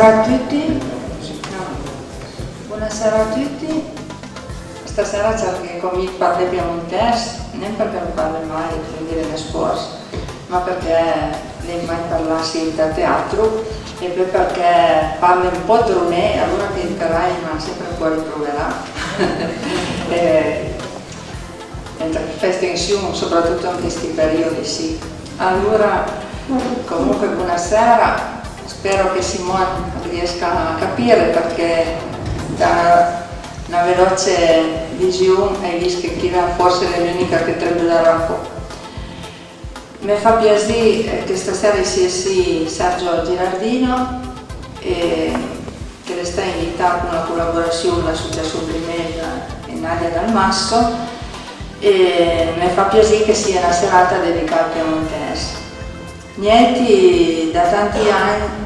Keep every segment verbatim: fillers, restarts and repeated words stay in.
Bonasera a tuti. No. Bonasera a tuti. Stasera cerche co mi 'd parlé piemontèis, nen përchè lo parle mai, come dire, ne sfòrç, ma përchè l'hai mai parlà sì ant ël teatro, e peui përchè parle un pò droné, alora che i carai i m'han sempre un pò rimproverà. E, e fé atension, soprattutto in questi periodi, sì. Alora, comunque, bonasera, spero che Simone riesca a capire, përchè da na veloce vision ai vist che chila forse l'è l'unica che trebulerà un pò. Me fa piasì, eh, che stasera i sia sì Sergio Girardino, e che l'è stà invità con la colaborazione dell'Associazione Grimelda e Nadia Dal Masso, e me fa piasì che sia na serata dedicà al piemontèis. Nienti, da tanti ani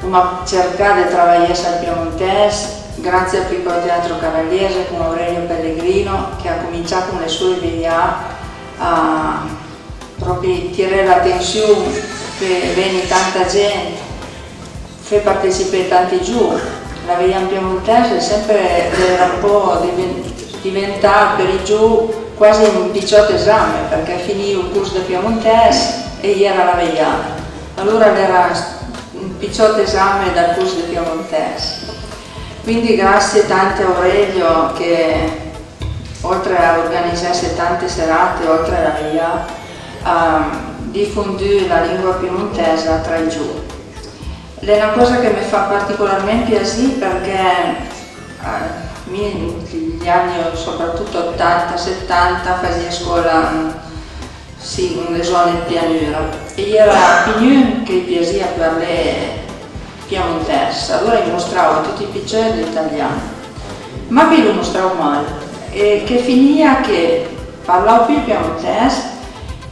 l'oma cercà de travajé sël piemontèis, grazie al Piccolo Teatro Caraglese con Aurelio Pellegrino, che l'ha comincià con le sue veillà a propi tiré l'atension, fé ven-i tanta gent, fé partecipé tanti giò. La veillà an piemontèis l'é sempre, l'era un pò diven-, diventà për i giò quasi un piciòt esame, përchè finìo ël cors dë piemontèis e i era la veillà. Alora l'era un piciòt esame dal cors dë piemontèis. Quindi grazie tante a Aurelio che, oltre a organizzasse tante serate, oltre a la veillà, ha difondù la lingua piemontèisa tra i giò. L'é na còsa che me fa particolarment piasì përchè, eh, mi negli anni, soprattutto ottanta, settanta, fasìa scòla, mm, sì, in le zone dë pianura. E i era pì gnun che i piasìa parlé piemontèis, alora i mostravo a tuti i picciòt l'italian. Ma pì lo mostravo mal, e che finìa che parlavo pì piemontèis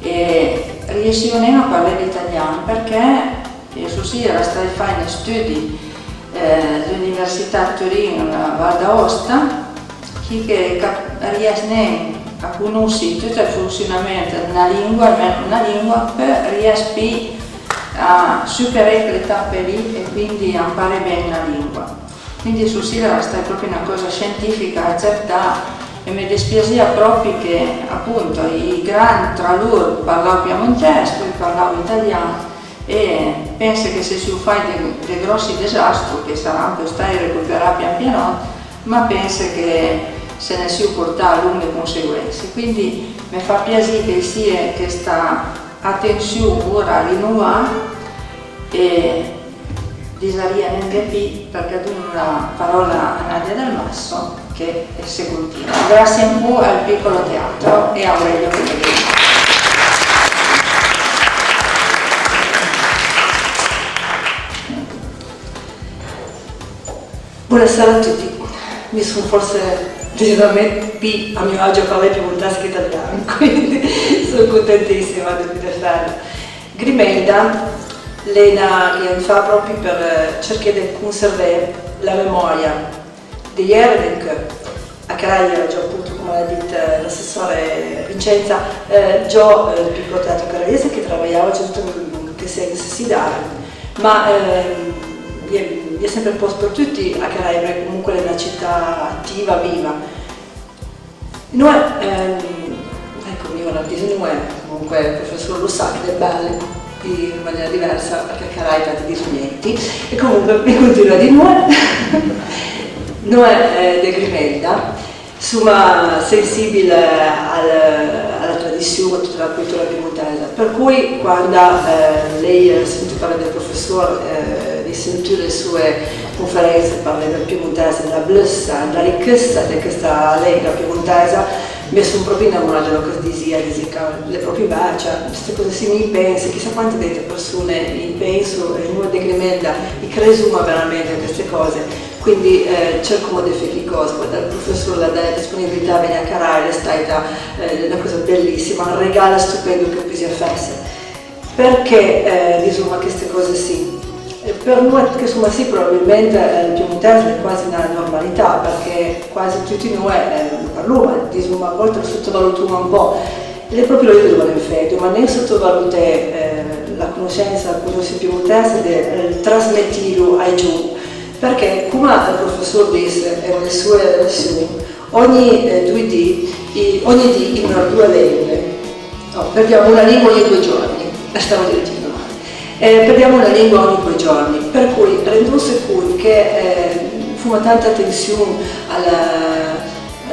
e riessìo nen a parlé l'italian përchè E so sì, i era stà fà un studi, eh, l'Università dë Turin, la Val d'Aosta, chi che cap-, ries nen a conossi tut ël fonsionament dë na lingua, almeno na lingua, peui ries pì a superé quele tape lì e quindi a amparé bin la lingua. Quindi so sì, a l'era stà propi na còsa scientifica acertà e me dispiasìa propi che, appunto, i grand tra lor parlavo piemontèis, peui parlavo italian, e pense che se sìo fàit dë, dë gròssi disastro, che sarà anche stait recuperà pian pianòt, ma pense che se ne sìo portà longhe conseguense. Quindi me fa piasì che i sia chesta atension ora rinnovà e disarìa nen dë pì përchè dono la paròla a Nadia Dal Masso. Che se continua. Grazie un pò al Piccolo Teatro e a Aurelio Pellegrini. Bonasera a tuti. Mi son forse decisamente pì a mio agio a parlé piemontèis che italian, quindi son contentissima dë, dë fela. Grimelda l'é na, l'é fà propi për, eh, cerché dë conservé la memòria dë ier e d'ancheu. A Caraje a-i era giò, appunto, come l'ha dit, eh, l'assessore Vincenza, eh, giò, eh, ël Piccolo Teatro Caraglese che travajava giò tut ël, che sia necessità, ma, ehm, i è, i è sempre pòst për tuti a Caraje, përchè comunque l'é na cità ativa, viva. Noè, ehm, ecco, mi ora dico Noè, comunque il professor lo sa che è bello, qui in maniera diversa, perché a Caraje tanti dicono niente, e comunque mi continuo a dire Noè. Noè, eh, de Grimelda, insomma, sensibile al, a la tradizione, a tutta la cultura piemontese. Për cui, quand, eh, l'hai sentù parlé dël professor, eh, l'hai sentù le sue conferense, parlé dël piemontèis, dla blëssa, dla richëssa dë chësta lenga piemontèisa, mi son pròpi inamorà da lòn ch'as disìa, disìa che l'é pròpi bel, cioè, ste còse sì mi i pense, chissà quante àutre përson-e i penso, e nui de Grimelda i cresoma veramente a chëste còse. Quindi, eh, cercoma de fé chicòsa, guarda, ël professor l'ha dà la disponibilità a vëgn a Caraje, l'é stàita, eh, na còsa bellissima, un regal stupendo che i possìa fesse. Përchè, eh, disoma chëste còse sì? Eh, për nui che soma sì, probabilment, eh, ël piemontèis l'é quasi na normalità, përchè quasi tuti nui, eh, lo parloma, disoma, a vòlte lo sottovalutoma un pò. E l'é pròpi lòn che dovoma fé, dovoma nen sottovaluté, eh, la conossensa, ël conossì piemontèis e de, eh, trasmetilo ai giò. Përchè, coma ël professor disse an le soe lesion, ogni, eh, doi di, i, ogni di i meurd doe lengue. No, perdiamo una lingua ogni due giorni, la stavo dicendo male. Eh, perdiamo una lingua ogni due giorni, per cui rendonse cont che, eh, foma tanta atension a la,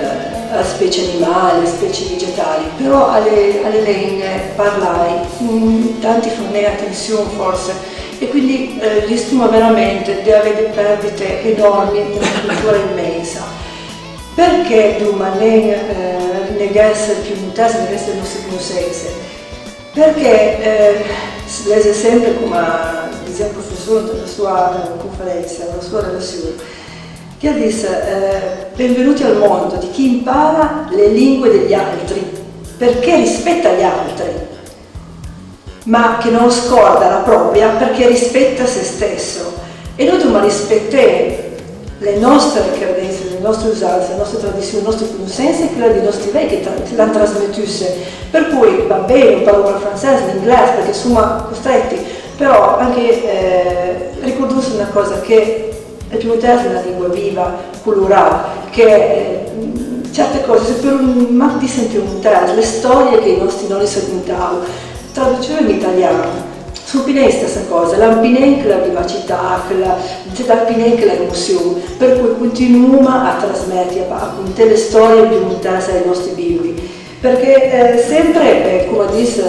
eh, a specie animali, a specie vegetali, però a le, a le lengue parlae, mm, tanti a fan nen atension forse, e quindi, eh, rischioma veramente de avé de perdite enormi, una cultura imensa. Përchè dovoma nen, eh, rineghesse ël piemontèis, rineghesse le nòstre conossense? Përchè, eh, lese sempre, coma disìa ël professor ant la soa, eh, conferensa, ant la soa relasion, che a dis, eh, benvenuti al mondo di chi impara le lingue degli altri, përchè rispetta gli altri, ma che non scorda la propria përchè rispetta se stesso. E noi dovoma rispeté le nòstre credense, le nòstre usanse, le nòstre tradision, le nòstre conossense e quela dij nòstri vej che tra-, che l'han trasmetùse. Për cui va ben, parloma ël fransèis, l'inglèis, përchè soma costreti, però anche, eh, ricordonse una còsa, che ël piemontèis a l'é una lingua viva, colorà, che, eh, certe còse a se peulo mach dise an piemontèis, le stòrie che ij nòstri nòni a se contavo, traduciù an italian, a son pì nen la stessa còsa, a l'han pì nen chela vivacità, chela, a l'han pì nen chela emosion, për cui continuoma a trasmeti, a, a conté le stòrie an piemontèis ai nòstri bivi. Përchè, eh, sempre, eh, coma dis, eh,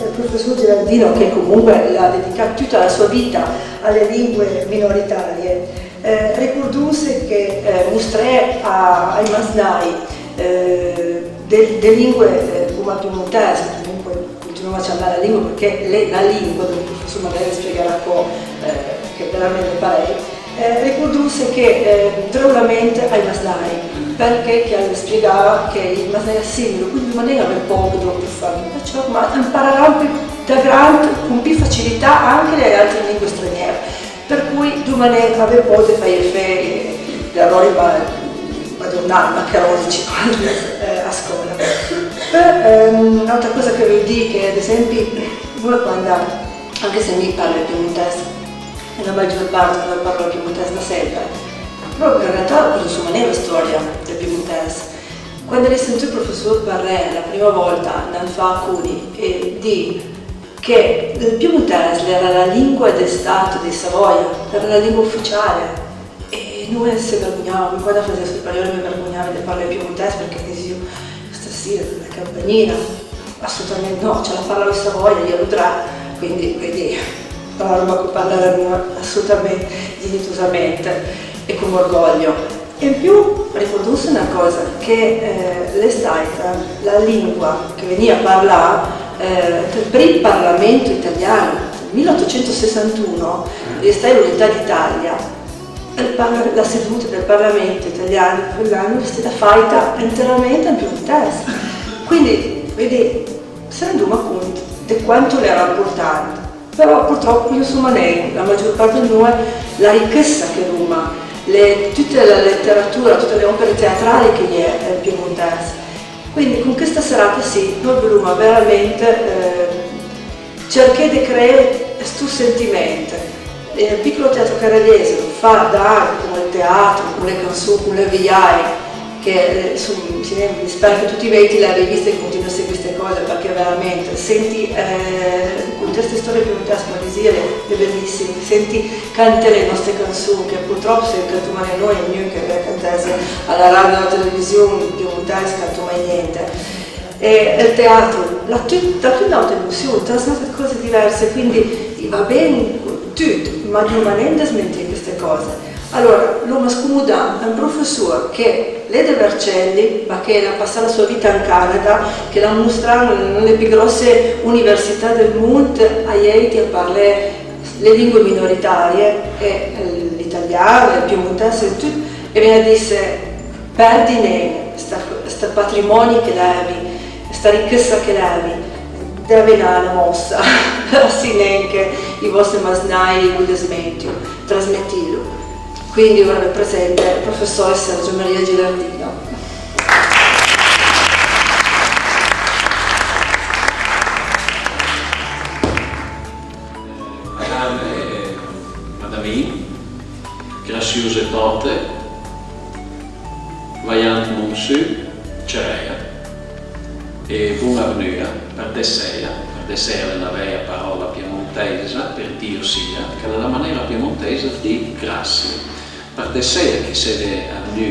ël professor Girardino, che comunque l'ha dedicà tuta la soa vita a le lingue minoritarie, eh, ricordonse che, eh, mostré a, ai masnaj, eh, de, de lingue, eh, coma ël piemontèis, comunque continuoma a ciamela lingua përchè a l'é na lingua, dove ël professor magari a spiegherà co, eh, che veramente parèj, eh, ricordonse che, eh, dreulament ai masnaj, përchè che a le spiegava che ij masnaj a similo, quindi dovoma nen avé pòura dël far, perciò, ma a impararan pì da grand con pì facilità anche le altre lingue straniere. Për cui dovoma nen avé pòura dë faje fé d'errori ma-, madornaj, macarònici, eh, a scòla. Pò, ehm, n'àutra còsa che veuj dì, che ad esempi, noi quand, anche se mi parle piemontèis, la magior part dovre parlo piemontèis da sempre, però in realtà conossoma nen la stòria dël piemontèis. Quand l'hai sentù ël professor parlé la prima vòlta, n'an fa a Coni, e dì che ël piemontèis l'era la lingua dë stato dij Savòja, l'era la lingua uficiale, e noi se vergognavoma, quand a fasìa superiore me vergognave dë parlé piemontèis përchè disìo, sta sì, la campagnina, assolutament no, cioè, la parlavo in Savòja, a j'ero dré, quindi, quindi, la roba che parlaremo assolutament, dignitosamente e con orgoglio. E in più, ricordonse na còsa, che, eh, l'é stàita la lingua che vegnìa parlà, eh, ant ël prim Parlamento italiano, nel milleottocentosessantuno, l'é stàita l'Unità d'Italia, ël par-, la seduta dël Parlamento italiano, quel ano, l'é stàita fàita interamente an piemontèis. Quindi, vedi, se rendoma cont dë quanto l'era important. Però purtròp conossoma nen, la magior part dë noi, la richëssa che l'oma, le, tuta la leteratura, tute le òpere teatrali che a-i é an piemontèis. Quindi con chesta serata sì, noi voloma veramente, eh, cerché dë creé sto sentiment. E ël Piccolo Teatro Caragliese a lo fa da ani con ël teatro, con le canson, con le vijaje, che, eh, son-, sì, mi spero che tuti veuti i l'abie viste e continué a seguì ste còse, përchè veramente senti, eh, conté ste stòrie piemontèis, coma disìe, a l'é, a l'é belissim, senti canté le nòstre canson, che purtròp se cantoma nen noi, gnun che le cantèisse a la radio, a la television, piemontèis, cantoma gnente. E ël teatro, a l'ha tut, a l'ha tut n'àutra emosion, a trasmèt dë còse diverse, quindi a-i va ben tut, ma dovoma nen dësmenteghé cheste còse. Alora, l'oma scomodà un professor che l'é dë Vercelli, ma che l'ha passà la soa vita an Canada, che l'ha mostrà an le pì gròsse università dël mond a j'euti a parlé le lingue minoritarie, e, eh, l'italian, ël piemontèis e tut, e a ven a dise: perdi nen sta, sta patrimòni che l'hai, sta richëssa che l'hai, dave na, na mòssa, sì nen che ij vòstri masnaj a lo dësmentìo, trasmetilo. Quindi ora ve presento ël professor Sergio Maria Gilardino. Madame e Madame, che la Siuse tòte, vaiant mont sù, cereja, e bon-a vnù-a, pardessèja, pardessèja a l'é na veja paròla piemontèisa për Dio sia, ch'a l'é la manera piemontèisa dë dì grassie. Pardessèja ch'i seve vnù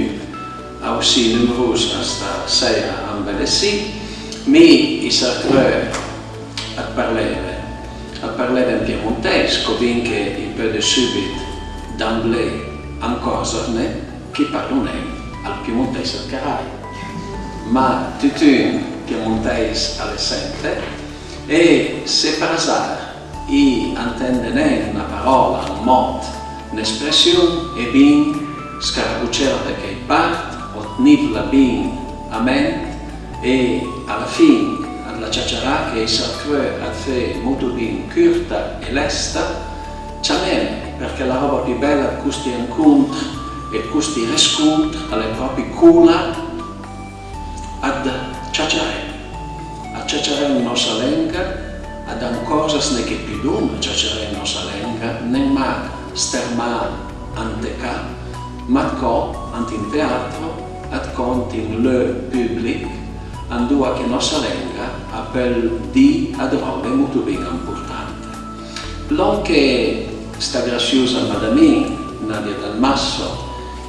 aussi numeros a sta sèira ambelessì, mi i sarcreu a parleve, a parleve an piemontèis, co bin ch'i peude sùbit, d'emblée, ancòrzerne ch'i parlo nen ël piemontèis ëd Carai. Ma tutun piemontèis a le sente, e se par azar i antende nen na paròla, un mòt, n'espression, e bin, scarabucève chei part, o tnìvla bin a ment, e a la fin ëd la ciaciarà ch'i sarcreu ëd fé motobin curta e lesta, ciameve, përchè la ròba pì bela ëd costi encontr e ëd costi rescontr a l'é pròpi cola ëd ciaciaré. Ëd ciaciaré an nòsa lenga, ëd ancòrzasne che pudom ciaciaré an nòsa lenga, nen mach stermà ant ca, ma ëd còp ant un teatro, ëd còp ant un leu pùblich, andoa che nòsa lenga a peul dì ëd ròbe motobin amportante. Lòn che sta grassiosa madamin, Nadia Dal Masso,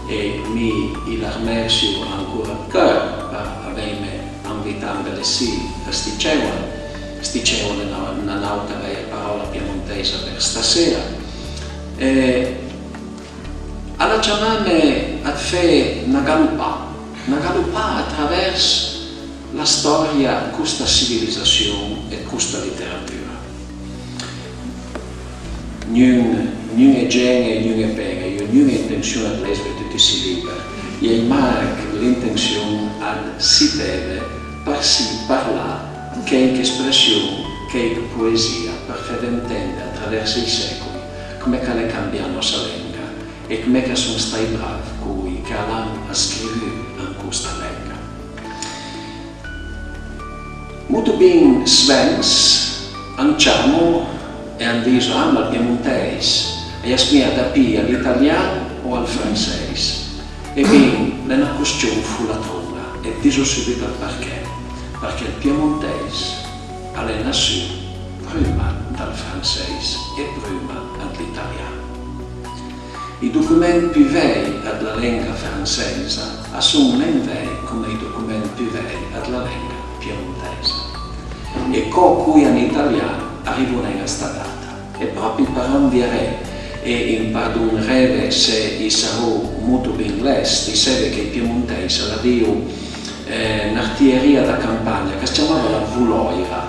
e mi i la rmersiu ancora ëd ceur për avèime anvità ambelessì ëd sti ceual, sti ceual a l'é na, na n'àutra veja paròla piemontèisa për stasera, e a l'ha ciamame ëd fé na galopà, na galopà atravers la stòria ëd costa civilizassion e ëd costa literatura. Gnun, gnun-e gen e gnun-e pen, a-i é gnun-a intension ëd lésve tuti sti lìber, i ai mach l'intension ëd siteve par-sì par-là chèiche espression, chèiche poesìa, për feve antende atravers ij sécoj come ch'a l'é cambià nòsa lenga e come ch'a son stàit brav coj ch'a l'han scrivù an costa lenga. Motobin svens an ciamo e an diso: ah, ma ël piemontèis a-i asmija dapì a l'italian o al fransèis? E bin, l'é na question folatona, e diso sùbit ël përchè. Përchè ël piemontèis a l'é nassù prima dal fransèis e prima ëd l'italian. Ij document pì vej ëd la lenga fransèisa a son nen vej come ij document pì vej ëd la lenga piemontèisa. E co coj an italian a rivo nen a sta data. E pròpi për anviaré, e ëmpardoneve se i sarò motobin lest, i seve che ij piemontèis a l'avìo eh, n'artilleria da campagna ch'as ciamava la volòira.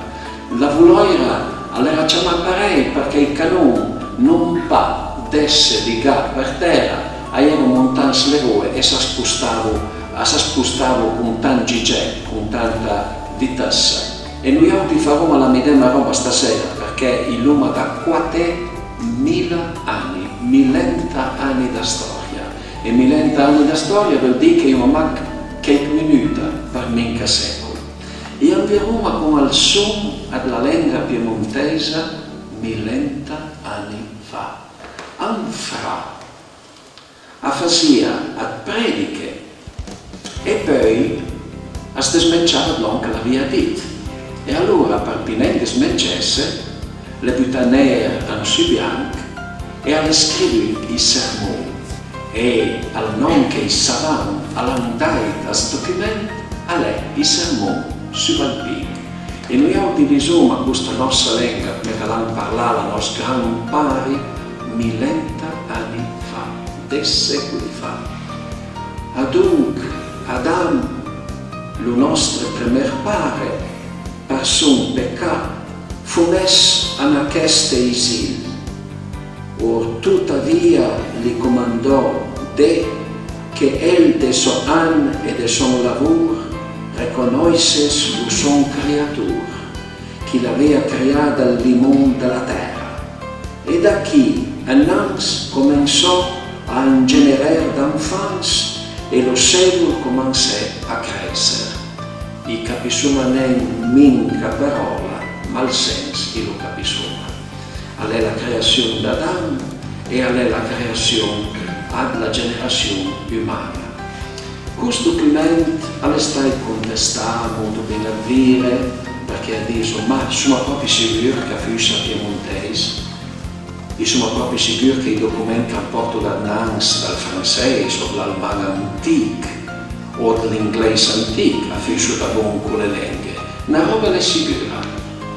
La volòira a l'era ciamà parèj përchè ij canon, non pa d'esse ligà për tèra, a j'ero montà an sle roe e s'a spostavo, a s'a spostavo con tant gigé, con tanta vitëssa. E noi àutri i faroma la midema ròba stasera, përchè i l'oma da quaté mila ani, milenta ani da stòria. E milenta ani da stòria a veul dì ch'i l'oma mach chèich minuta për minca sécoj. I anviaroma con ël son ëd la lenga piemontèisa milenta ani fa. Un fra a fasìa ëd prediche e peui as desmentsava ëd lòn ch'a l'avìa dit. E alora, për pì nen desmentsesse, l'é butà néir an sù bianch e a l'é scrivù ij sermon. E ël nòm che ij savan a l'han dàit a st' document a l'é ij sermon sù Valpin. E noi àutri i disoma costa nòssa lenga, come ch'a l'han parlala nòs gran pari, milenta ani fa, dés sécoj fa. Adonc, Adam, lo nòstre premer pare, për son pecà, fo mess an acheste isil. Or tutavìa li comandò Dé che el de sò an e de son lavor reconòissess lo son Creator, ch'i l'avìa creà dal limon da la tèra. E da chi ënanz comensò a angenerer d'anfants e lo sévol comansè a crèsser. I capissoma nen minca paròla, ma ël sens i lo capissoma. A l'é la creassion d'Adam e a l'é la creassion dla generassion umana. Cost document a l'é stàit contestà, a modo bin dë vire, përchè a diso: "Ma soma pròpi sigur ch'a fussa piemontèis? I soma pròpi sigur che ij document ch'a pòrto dadnans dal franséis o dl'alman antich o dl'inglèis antich a fusso da bon co le lenghe?" Na ròba a l'é sigura,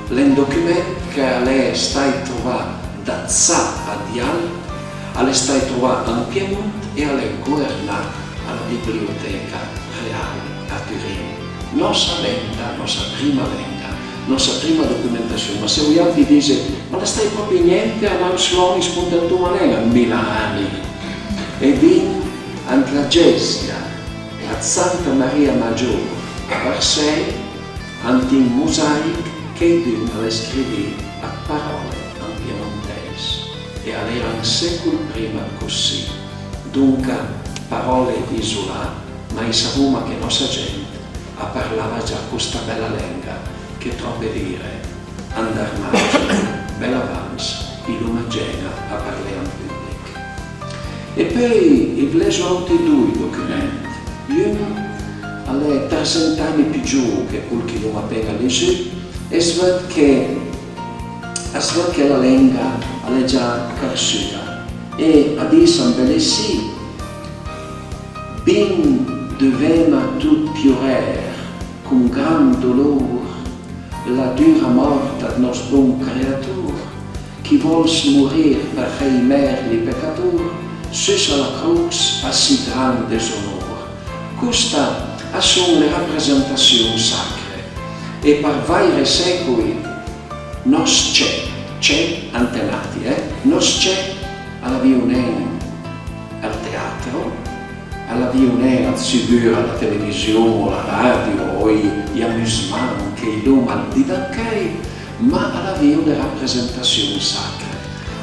l'é un document ch'a l'é stàit trovà da za a Dial, a l'é stàit trovà an Piemont e a l'é governà a la Biblioteca Reale a Turin. Nòsa lenga, nòsa prima lenga, nòsa prima documentassion. Ma se voiàutri i dise: "Ma a l'é stàit pròpi gnente a Naus Lonis, spontanea, an mila ani?" E bin, an la gesia a Santa Maria Magior a Varsèi, ant un mosàich, cheidun a l'é scrivì ëd paròle an piemontèis, e a l'era un sécol prima ëd cossì. Donca, paròle isolà, ma i savoma che nòsa gent a parlava già costa bela lenga che tròpe vire an darmàgio, bel avanç, i loma gen-a a parlé an pùblich. E peui i vleso àutri doi document. Un a l'é tresent ani pì giovo che col ch'i l'oma apen-a lezù, e as vëd che, as vëd che la lenga a l'é già carsùa, e a dis an belessì: "Bin duvema tut piorèr con gran dolor la dura mòrt ëd nòst bon Creator, ch'i vòls morir për redimer li pecator, su s'la cross a sì gran desonor." Costa a son le rapresentassion sacre, e për vàire sécoj nòs cè, cè ant un ati, eh, nòs cè a l'avìo nen ël teatro, a l'avìo nen ëd sigur la television o la radio o ij, j'amusement che i l'oma al di d'ancheuj, ma a l'avìo le rapresentassion sacre.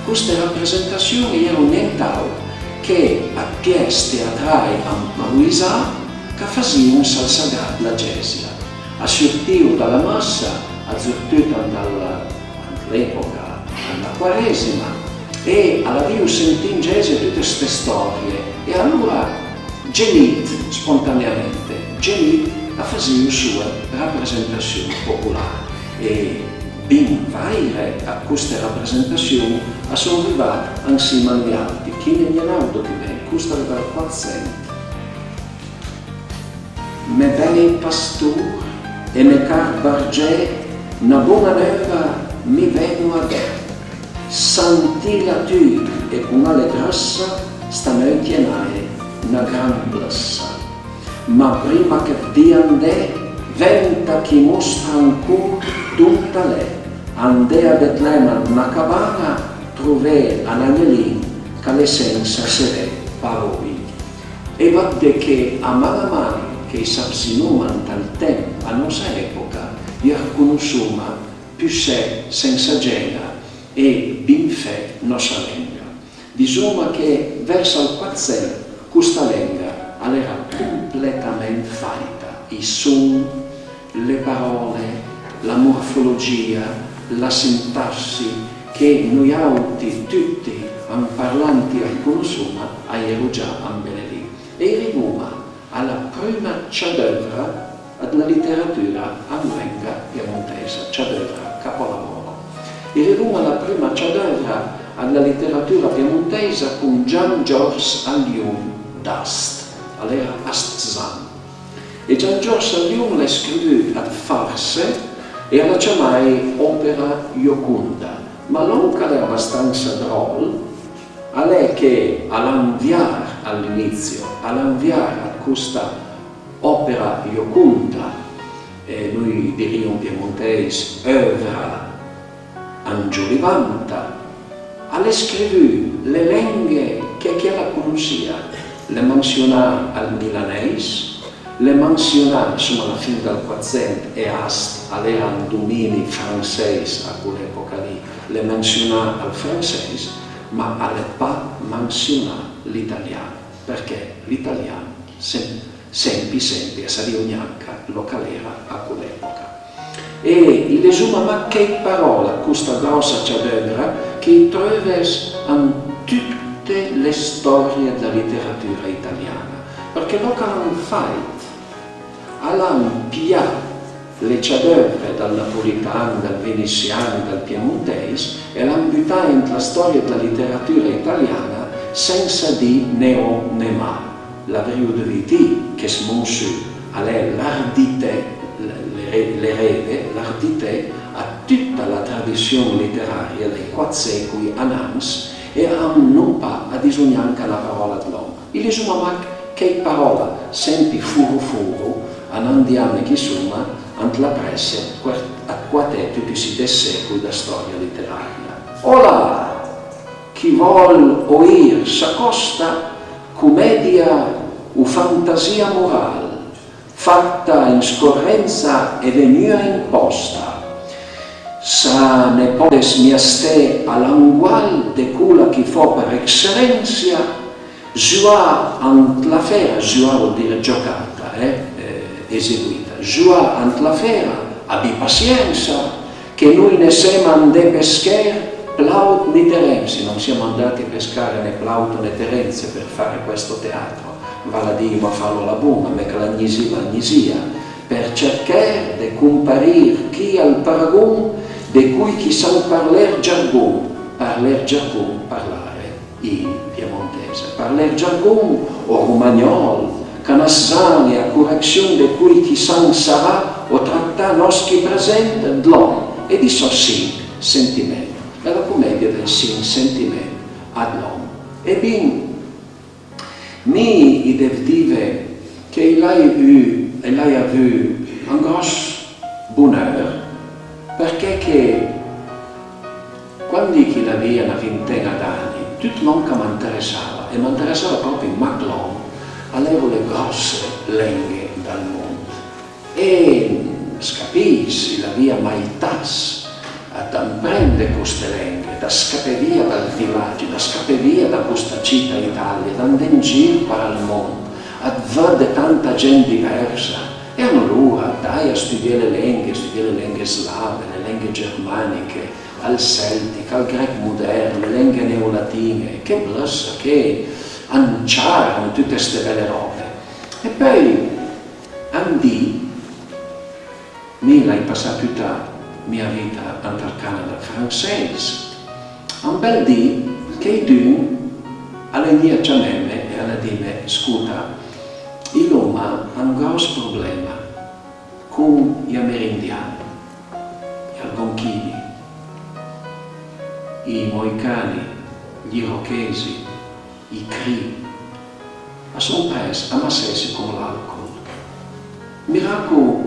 Coste rapresentassion a j'ero nient'àutr che ëd pièss teatraj amprovisà ch'a fasìo an sal sagrà dla gesia. A surtìo da la massa, a surtut an la, an l'época dla Quaresima, e a l'avìo sentì an gesia tute ste stòrie, e alora, genit, spontaneamente, genit, a fasìo soe rapresentassion popolar. E bin vàire ëd coste rapresentassion a son rivà an sima a niàutri. Chi a-i n'é n'àutr che ven, costa a l'é dal quatsent. Mè bèi pastor e mè car bargé, na bona neuva mi ven-o a dé. Sentila tu e con-a l'é gròssa, sta neuv-i a n'aje na gran blëssa. Ma prima che 't dia andé, venta ch'i mostra ancor dont a l'é. Andé a Betlema ant na caban-a, trové a n'agnelin ch'a l'é sensa, se vé, pa vòi. E vòi dì che a man a man che i s'avzinoma ant ël temp a nòsa epoca, i arconossoma pussé sensa gen-a e bin fé nòsa lenga. Disoma che vèrs ël quatsent costa lenga a l'era completament fàita, ij son, le paròle, la morfologìa, la sintassi, che noiàutri tuti, an parlant, i arconossoma, a j'ero già ambelé lì. E i rivoma a la prima ciadëvra dla literatura an lenga piemontèisa, ciadëvra, capolavoro. I rivoma a la prima ciadëvra dla literatura piemontèisa con Gian Giòrg Allion d'Ast, a l'era astzan. E Gian Giòrg Allion a l'é scrivù ëd farse e a l'ha ciamaje Opera Joconda, ma lòn ch'a l'é abastansa dròl a l'é che a l'ha un viar a l'inizio, a l'ha un viar ëd costa Opera Joconda, e noi dirìo an piemontèis œuvra angiolivanta, a l'é scrivù le lenghe che chiel a conossìa, l'é mansionà ël milanèis, l'é mansionà, ansoma, a la fin dël quatsent e Ast a l'era an domini fransèis a col'epoca lì, l'é mansionà ël fransèis, ma a l'é pa mansionà l'italian, përchè l'italian, sem-, sempi, sempi, a sarìo gnanca lòn ch'a l'era a col'epoca. E i lesoma mach chèi paròle ëd costa gròssa ciadëvra che i treuves an tut tute le stòrie dla literatura italiana, përchè lòn ch'a l'han fàit, a l'han pijà le ciadeuvre dal napulitan, dal venissian, dal piemontèis, e a l'han butaje ant la stòrie dla literatura italiana sensa dì né ò né ma. L'avrìo dovù dì che Smonceux a l'é l'ardité, l'ere-, l'erede, l'ardité a tuta la tradission literaria dai quat sécoj anans, e a n'hon pa, a dison gnanca na paròla dlòn. I lisoma mach chèi paròla, sempi furo furo, a n'hon dì a me chi soma ant la presse, dë quat-, dë quatè tuti sti dés sécoj da stòria literaria. Olà! Chi vòl oir s'acosta, comedia o fantasia moral, fata in scorrenza e vegnua impòsta. S'a ne pòdes mia sté a l'angual de cola ch'i fò për excellensia, zuà ant la fera, zuà vòl dì giocata, eh, eh, eseguita, zuà ant la fera, abì pasiensa, che noi ne sema andé pescher Plaut ni Terence, non siamo andati a pescare né Plauto né Terence per fare questo teatro, val a dì, i oma falo a la bon-a, ma ch'a la gnisì, a la gnisìa, per cercher de comparir chi al paragon de coj ch'i san parler giargon, parler giargon, parlare in piemontese. Parler giargon o romagnòl, ch'a n'as zan e a correcsion de coj ch'i san sarà o tractà nòschi present dl'òm e di sò sinch sentiment. E la comedia dai sinch sentiment a dl'òm. E bin, mi i dev dive che i l'hai vù, i l'hai avù un gròss boneur, përchè che quandi ch'i l'avìa na vinten-a d'ani, tut lòn ch'a m'anteressava, e m'anteressava pròpi mach lòn, a l'ero le gròsse lenghe dal mond. E s'capìs, i l'avìa mai tàs ëd amprende coste lenghe, da scapé via dal vilagi, da scapé via da costa cita Italia, d'andé an gir par ël mond, ëd vëdde tanta gent diversa, e anlora, dai, a studié le lenghe, a studié le lenghe slave, le lenghe germaniche, al celtic, al grech modern, le lenghe neolatin-e, che blëssa, che anciar an tute ste bele ròbe. E peui, un dì, mi i l'hai passà tuta mia vita ant ël Canada franseis, un bel dì cheidun a l'é gnì a ciameme e a l'ha dime: "Scota, i l'oma un gròss problema con i amerindian, i algonquini, i mohicani, gli irochesi, i cri, a son prest a massesse con l'alcol. Miraco,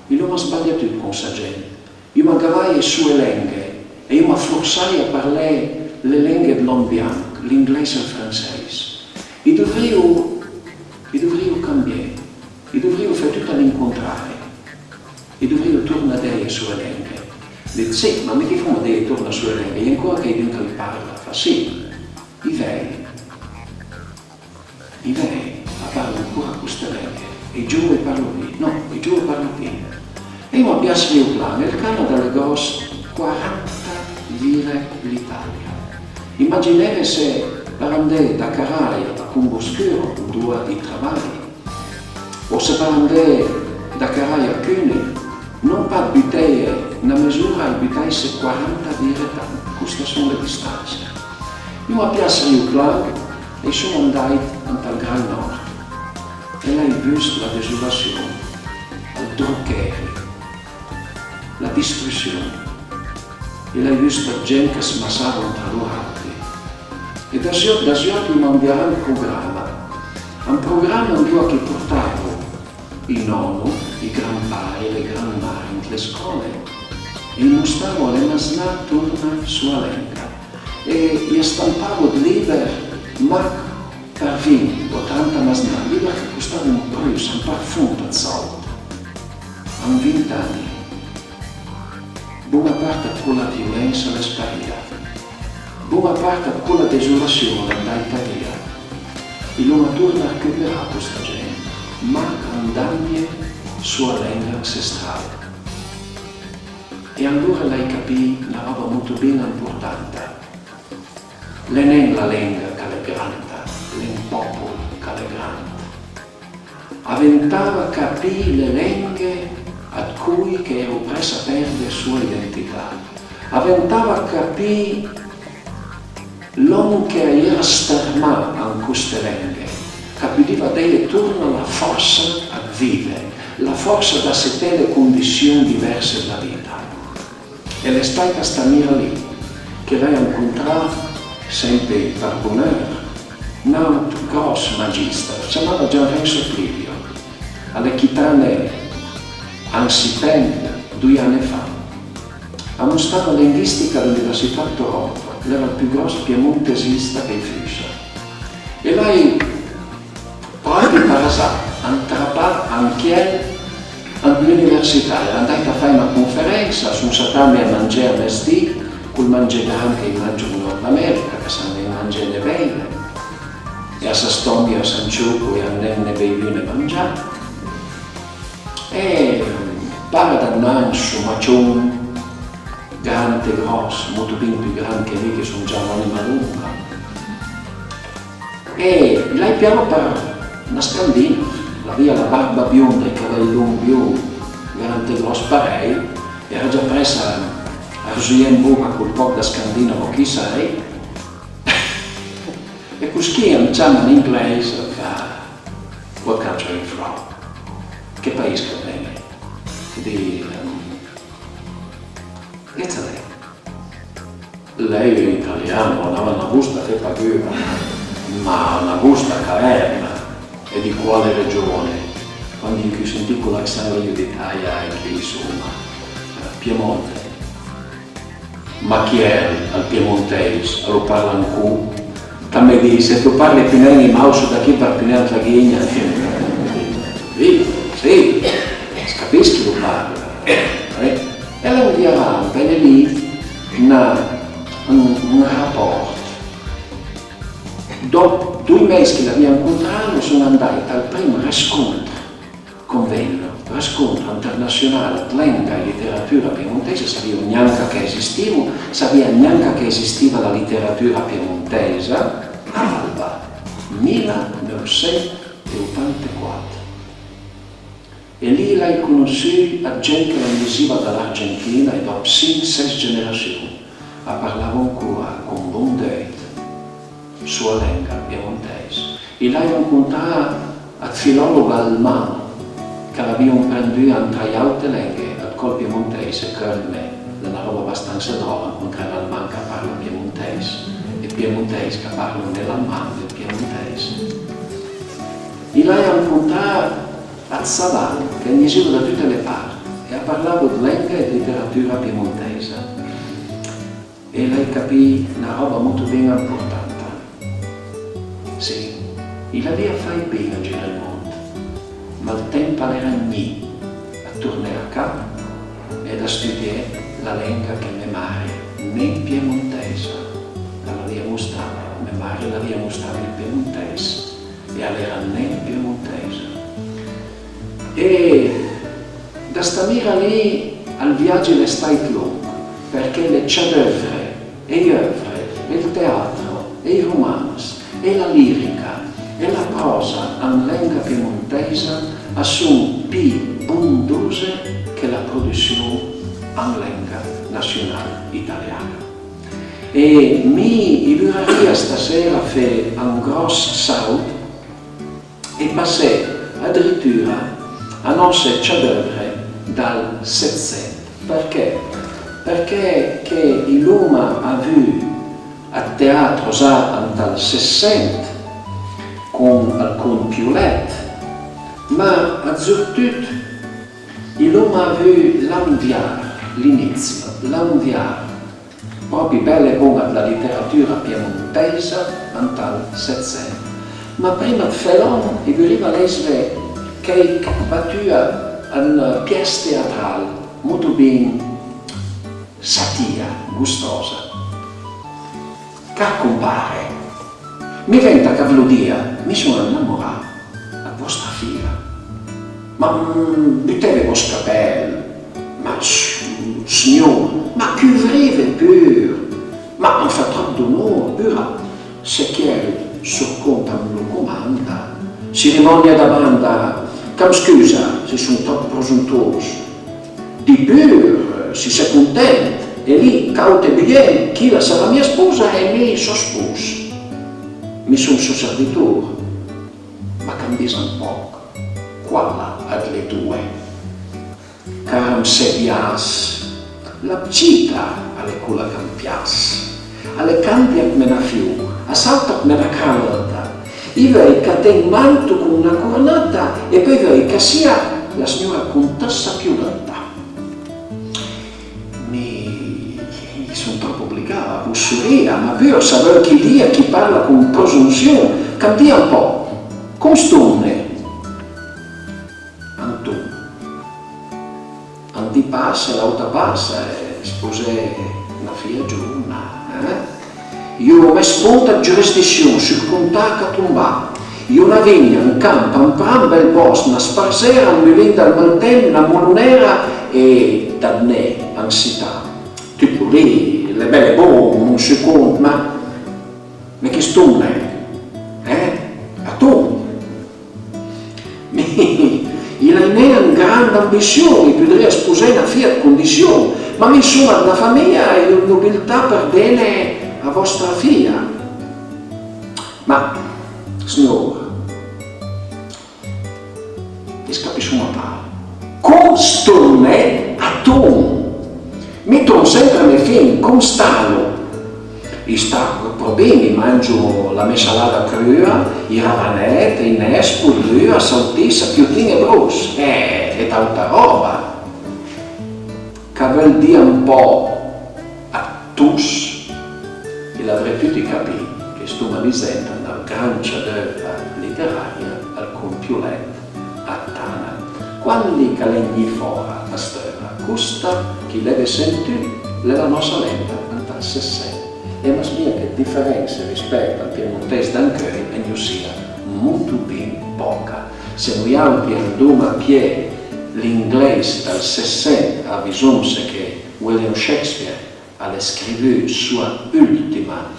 i l'oma sbalià tut con sa gent. I l'oma gavaje soe lenghe e i l'oma forsaje a parlé le lenghe dl'òm bianch, l'ingleis e ël franseis. I dovrìo, i dovrìo cambié, i dovrìo fé tut a l'incontrari, i dovrìo torna deje soe lenghe." Dit: "Sì, ma mi ch'i foma deje torna soe lenghe? I l'é ancora cheidun ch'a i parla." Fa: "Sì, i vej, i vej a parlo ancora coste lenghe, e i giove i parlo pì, no, i giove a parlo pì." E i l'oma pijà scrivù plan, e ël Canada a l'é gròss quaranta vire l'Italia. Imagineve se par andé da Caraia a Comboscuro, andoa i travai, o se par andé da Caraia a Cuneo, non pa buteje na mesura, i butaisse quaranta vire tant, coste a son le distanse. I l'oma pijà scrivù plan e i son andàit ant ël Gran Nòrd. E l'hai vust la desolassion, ël drocheri, la distrussion, e l'hai vust ëd gent ch'as massavo tra lor àutri. E da zòt, da zòt i l'oma anvià un programa, un programa andoa ch'i portavo i nòno, i granpari, le granmari ant le scòle, e i mostravo a le masnà torna soa lenga, e i stampavo ëd liber mach për vint o tranta masnà, liber ch'a costavo un prus, un parfont ëd sòld. An vint ani, bona part ëd cola violensa a l'é sparìa, bona part ëd cola desolassion a l'é andàita via. I l'oma torna recuperà costa gent, mach andandje soa lenga ansestral. E anlora l'hai capì na ròba molto bin-a, amportanta. L'é nen la lenga ch'a l'é granda, l'é un pòpol ch'a l'é grand. A ventava capì le lenghe ëd coj ch'a j'ero press a perde sua identità. A ventava capì l'òm ch'a j'era stërmà an coste lenghe, ch'a pudiva deje torna la fòrsa ëd vive, la fòrsa d'aseté le condission diverse dla vita. E l'é stàita sta mira lì che l'hai ancontrà, sempe par boneur, n'àut gròss magister, as ciamava Gian Renzo Flivio. A l'é chitane an Sipèn doi ane fa. A mostava lenghìstica a l'Università ëd Toronto, l'era ël pì gròss piemontesista ch'a-i fussa. E l'hai pròpi par azard antrapà an chiel an l'università, era andàit a fé na conferensa, son statame a mangé a mesdì col mangé grand ch'a-i mangia an Nord America, ch'a san nen mangé né beive, e a s'a stòmia, a s'a 'nciòco e a nen né beivù né mangià. E para dë nanso, macion, grand e gròss, motobin pì grand che mi, che son già n'ànima longa. E i l'hai pijà par na scandinava, l'avìa la barba bionda, ij cavèj longh biond, grand e gròss parèj, era già pressa a rzuié an boca col pòch dë scandinavo ch'i sai. E coschì am ciama an inglèis, a fa: "What country are you from?" Che paìs ch'a ven-e? Dì: "Ehm, Italy." Lei, italiano, a l'ha na vosta, fé pagura, ma na vosta caverna. E di quale regione? Quandi i l'hai sentì col accent, i l'hai dit: "Ai, ai, chi soma, Piemonte." Ma chiel, ël piemontèis, a lo parla ancò. T'am dì, se tu parle pì nen, i m'àusso da chi për pì nen t'la ghigna. Sì, sì, as capìs ch'i lo parla. Eh? E a l'é un diaramb, a l'é lì na, un, un rapòrt. Dòp doi mês ch'i l'avìa ancontralo, son andàit al prim rescontr, convegno, rescontro internazionale ëd lenga e literatura piemontese, savìo gnanca ch'a esistivo, savìa gnanca ch'a esistiva la literatura piemontesa, a Alba, mila neuvsent e otantequat. E lì i l'hai conossù ëd gent ch'a vnìa da l'Argentina e dòp sinch, sèis generassion a parlavo ancora con bon deut soa lenga piemontèis. I l'hai ancontrà ëd filòlogh alman ch'a l'avìo amprendù antra j'àute lenghe ëd còl piemontèis, e chël a l'é na ròba bastansa dròla, ancontré n'alman ch'a parla piemontèis, e piemontèis ch'a parlo né l'alman né ël piemontèis. I l'hai ancontrà ëd savan ch'a vnìo da tute le part e a parlavo ëd lenga e ëd literatura piemontèisa. E l'hai capì na ròba motobin amportanta. Sì, i l'avìa fàit bin a giré ël mond, ma ël temp a l'era gnì ëd torné a ca e da studié la lenga che mè mare, nen piemontèisa, a l'avìa mostame. Mè mare a l'avìa mostame ël piemontèis e a l'era nen piemontèisa. E da sta mira lì ël viagi a l'é stàit longh, përchè le chef-d'œuvre, e j'œuvre, e ël teatro, e ij romanz, e la lirica, e la pròsa an lenga piemontèisa a son pì bondose che la produssion an lenga nassional italiana. E mi i vorarìa stasera fé un gròss sàut e passé adritura a nòsse chef-d'œuvre dal Setsent. Përchè? Përchè che i l'oma avù ëd teatro za ant ël Setsent con ël Cont Piolet, ma surtut i l'oma avù l'Aundiar, l'inizi, l'Aundiar pròpi bel e bon dla literatura piemontèisa ant ël Setsent. Ma prima ëd fé l'òm, i vurìa lésve chèich batua an pièss teatral, motobin satìa, gustòsa. Car compare, mi venta ch'a v'lo dìa, mi son anamorà ëd vòsta fija. Ma, mm, buteve vòst capèl, ma s-, sgnor, ma cuvrive pur, Ma a më fa tròp d'onor, pura, se chiel sor cont a më lo comanda. Cerimònia da banda, ch'am scusa se son tròp presontôs. Di pur, se i s'é content, e lì, càud e buient, chila a sarà mia sposa e mi sò spos. Mi son sò servitor, ma ch'am disa un pòch quala ëd le doe. Cara msé bias, la pcita a l'é cola ch'am pias. A l'é càndia come na fior, a sàuta come na cranata. I veuj ch'a ten manto con na cornata e peui veuj ch'a sia la sgnora contessa Pioletta. Mi, mi son tròp obligà a vossorìa, ma pur s'a veul ch'i dia ch'i parla con prosonsion, ch'am dia un pòch, com ston-ne? Anton. Un di passa, l'àuta passa, e sposé na fija giovna, eh? Jò, me sponta ëd giurisdission, sul contà ch'a tomba. Jò, na vigna, un camp, un pra, un bel bòsch, na sparzera, un mulin dal maltemp, na molonera e dad né, an sità. Tut lì, l'é bel e bon, mon sicond, ma, ma ch'ston-ne, eh? Aton. Mi, i l'hai nen an granda ambission, i podrìa sposé na fija ëd condission, ma mi soma ëd na famija e jò ëd nobiltà për dene a vòstra fija. Ma, sgnor, i s'capissoma pa. Com ston-ne? Aton. Mi trom sempre me fin, com stalo? I sta pro bin, i mangio la me salada crua, i ravanèt, i nespo, l'ua, sautissa, piotin e bros. Eh, e tanta ròba. Ch'a veul dì un pò ëd tos, i l'avré tuti capì ch'i stoma lisent na grancia d'euvra literaria al Compiolèt a Tana. Quandi ch'a l'é gnì fòra a st'euvra, costa ch'i l'eve sentù l'é la nòsta lenta ant ël Sessent. E a më smija che ëd diferense rispèt al piemontèis d'ancheuj a gn-o sia motobin pòca. Se noiàutri andoma a pié l'inglèis dal Sessent, avisomse che William Shakespeare a l'é scrivù soa ùltima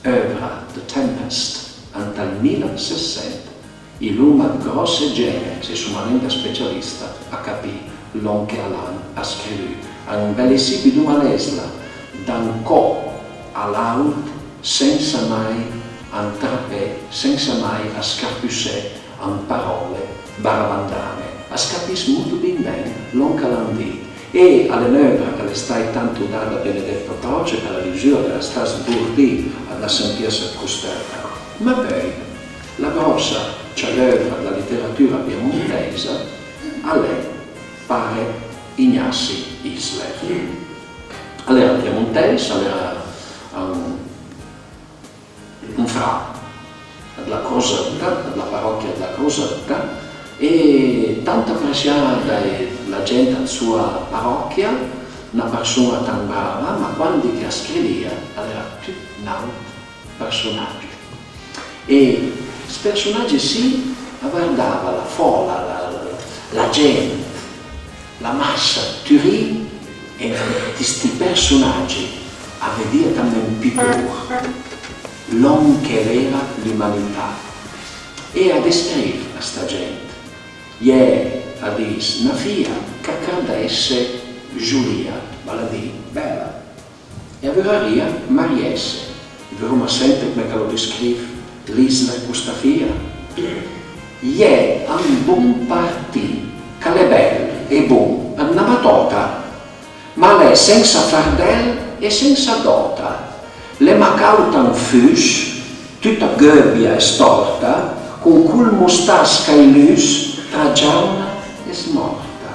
euvra, The Tempest, ant ël mila e sessent, i l'oma ëd gròsse gene, se i soma nen da specialista, a capì lòn che a l'han a scrivù. An bele sì pudoma lesla da un còp a l'àut sensa mai antrapé, sensa mai a scarpussé an paròle barabandane. A s'capiss motobin ben lòn ch'a l'han dit. E a l'é n'euvra ch'a l'é stàit tant lodada a Benedetto Croce për la lisura ch'a l'é stà sbordì a la Saint Pierce ëd Costeuta. Ma peui, la gròssa ciadeuvra dla literatura piemontèisa a l'é pare Ignasi Isler. A l'era piemontèis, a l'era un un fra dla Crosëtta, dla paròchia dla Crosëtta, e tant apresià da la gent ëd soa paròchia, na përson-a tant brava, ma quandi ch'a scrivìa a l'era tut n'àut përsonagi. E st' përsonagi sì a vardava la fòla, la, la, la gent, la massa ëd Turin, e ant sti përsonagi a vedìa come un pittur lòn che l'era l'umanità. E a descriv a sta gent. I è, a dis, na fija ch'a crëdde esse zolìa, val a dì bela. E a vorarìa mariesse. Voroma sente come ch'a lo descriv l'Isler costa fija? I è un bon partì ch'a l'é bel e bon, ëd na batòta, ma a l'é sensa fardel e sensa dòta. L'é macàuta an fus, tuta gheubia e stòrta, con col mostass ch'a-j luss tra giàuna e smòrta.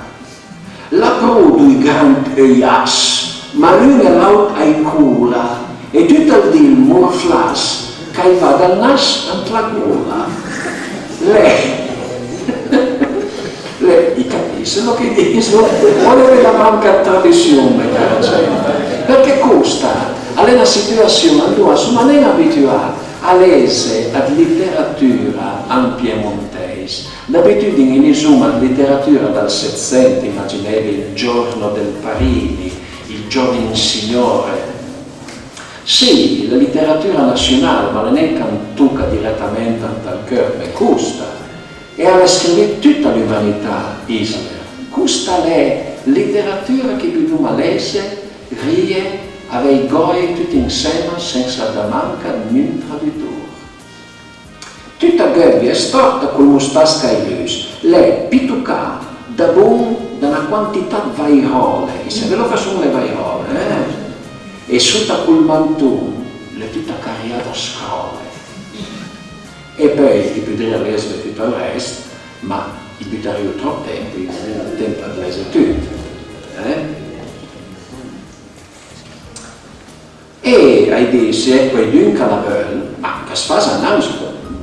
L'ha pro doi grand eujass, ma l'un e l'àut a-j cola, e tut ël di ël morflass ch'a-j va dal nas ant la gola. L'é, l'é, i capisse lòn ch'i diso, o l'eve la manca ëd tradussion, me cara gent? Përchè costa a l'é na situassion andoa soma nen abituà a lese ëd literatura an piemontèis. D'abitudin i lisoma ëd literatura dal Setsent, imagineve Il giorno del Parini, Il giovin signore, Sì, la literatura nassiunal, ma a l'é nen ch'a 'm toca diretament ant ël cheur, ma costa, e a l'é scrivù tuta l'umanità, Isler. Costa a l'é literatura ch'i pudoma lese, rie, avèj gòj tuti ansema sensa dà manca gnun tradutor. Tuta gëbbia e stòrta col mostas ch'a-j lus, l'é pitochà da bon da na quantità ëd vairòle, e savìlo ch'a son le vairòle, eh? E sota col manton l'é tuta carià da scròle. E peui i podrìa lesve tut ël rest, ma i butarìo tròp temp, i gavarìa ël temp ëd lese tut, eh? E a-j dis, se a-i é quaidun ch'a la veul, ma ch'as fasa anans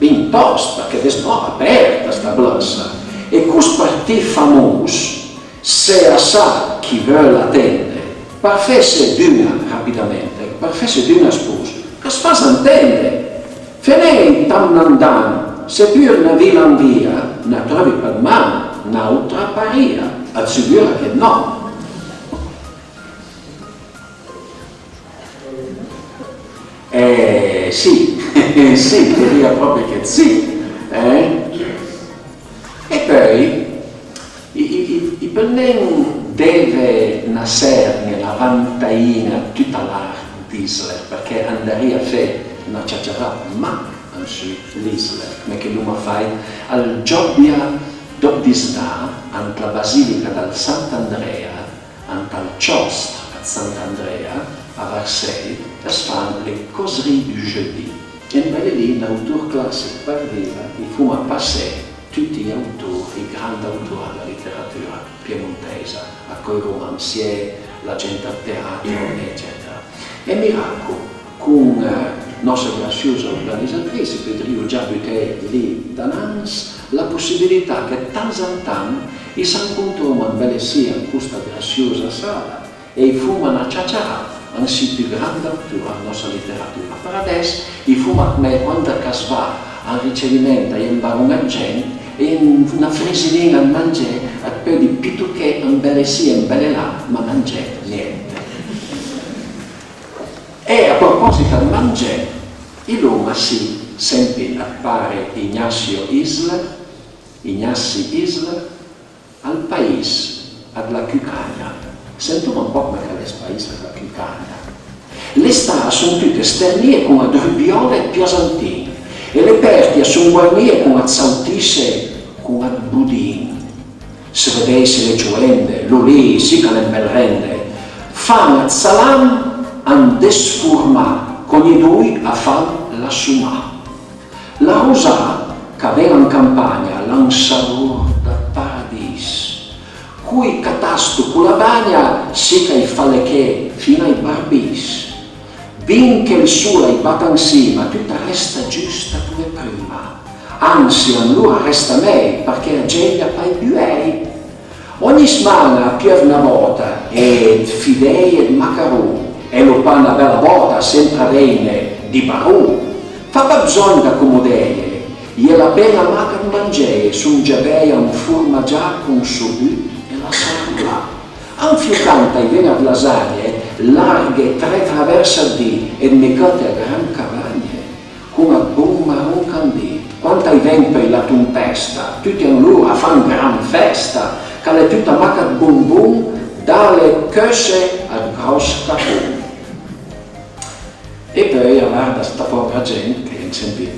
bin tòst, përchè a l'é spòch apèrta sta blëssa. E cost partì famos, se a sa ch'i veul atende, për fesse d'una, rapidamente, për fesse d'una spos, ch'as fasa antende. Fenèj tam nandan, se pur na vila an via, na treuvi për man n'àutra parìa, ëd sigura che nò. Eh, sì, sì, dirìa pròpi che sì, eh. E peui, i, i, i, i peul nen deve na sernje, na vantaina, tuta l'art d'Isler, përchè andarìa fé na ciaciarà mach an sù l'Isler, come che l'oma fàit al Giobbia dop disdà ant la basilica dal Sant'Andrea, ant ël ciòstr ëd Sant'Andrea, a Varsèj, as fan le causeries du jeudi. E andé lì, n'autor classich për viva, i foma passé tuti j'autor, ij grand autor dla literatura piemontèisa, a coj romansié, la gent ëd teatro, eccetera. E miraco, con, eh, nòssa grassiosa organizatris, i podrìo già buté lì danans la possibilità che ëd tant an tant i s'ancontroma ambelessì an costa grassiosa sala e i foma na ciaciarà an sij pì grand autor dla nòssa literatura. Për adess i foma come quand ch'as va an riceviment a-j é un baron ëd gent e na frisilin-a ëd mangé, it peudi pitoché ambelessì e ambelelà, ma mangé gnente. E a propòsit ëd mangé, i l'oma sì, sempi ëd pare Ignacio Isler, Ignassi Isler, al pais dla cucagna. Sentoma un pòch come ch'a l'é st' pais dla cucagna. Le sta a son tute sternìe con ëd rubiòle ëd piasantin, e le pèrte a son guarnìe con ëd sautisse, con ëd budin. Se vedèisse le cioende, lo lì sì ch'a l'é un bel rende, fan ëd salam an desformà, ch'ògni doi a fan la so mà. La rosà ch'a ven an campagna a l'ha un savor ëd paradis. Coj ch'a tasto co la bagna sì ch'a-j fa leché fin-a ij barbis. Bin che ël sol a-j bat ansima, tut a resta giust a come prima. Ansi, antlora a resta mej, përchè a geia pa ij buèj. Ògni sman-a a pieuv na vòta e ëd fidèj e ëd macaron, e l'ho pa na bela bòta, sempre avèjne di baron. Fa pa bzògn d'acomodèje, i é la pen-a mach ëd mangé, son già bèj anformagià con sò but e la sala là. Anfiocant a-j ven ëd lasagne, larghe tre travers ëd di, e ëd mecòte a gran cavagne. Con ëd bon maron candì. Quand a-j ven peui la tompesta, tuti anlora a fan gran festa, ch'a l'é tuta mach ëd bonbon, da le cheusse ëd gròss capon. E peui a varda sta pòvra gent, ch'a-i é sempi,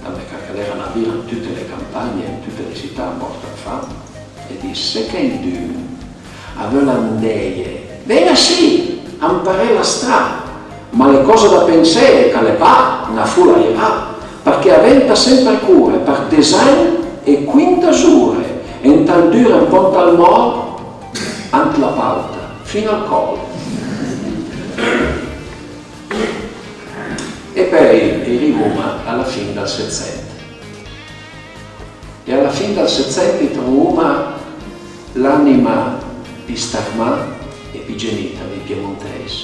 tant ch'a l'era na vila an tute le campagne, an tute le sità, mòrta ëd fam, e dis: se quaidun a veul andéje, ven-a sì, amparé la stra, ma l'é còsa da pensé ch'a l'é pa na folairà, përchè a venta semper core për des agn e quintas ore, e ant ël dur e un pò ant ël mòl, ant la pauta, fin al còl. E peui i rivoma a la fin dël Setsent. E a la fin dël Setsent i trovoma l'anima pì starmà e pì genita dij piemontèis.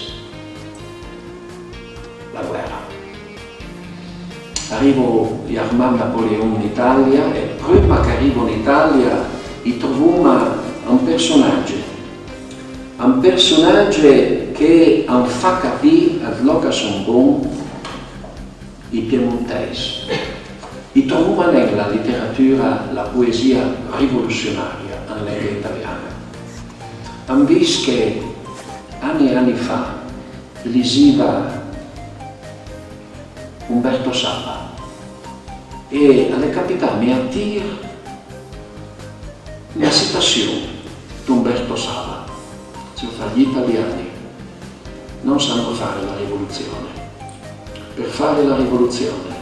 La guèra. A rivo j'armà ëd Napoleon an Italia e prima ch'a rivo an Italia i trovoma un përsonage, un përsonage che an fa capì a Lòca a son bon i piemontèis. I trovoma nen la literatura, la poesìa rivolucionària an lenga italiana. An vist che ani e ani fa lisiva Umberto Saba e a l'é capitame a tir na citassion d'Umberto Saba, che fa: «Gli italiani non sanno fare la rivoluzione. Per fare la rivoluzione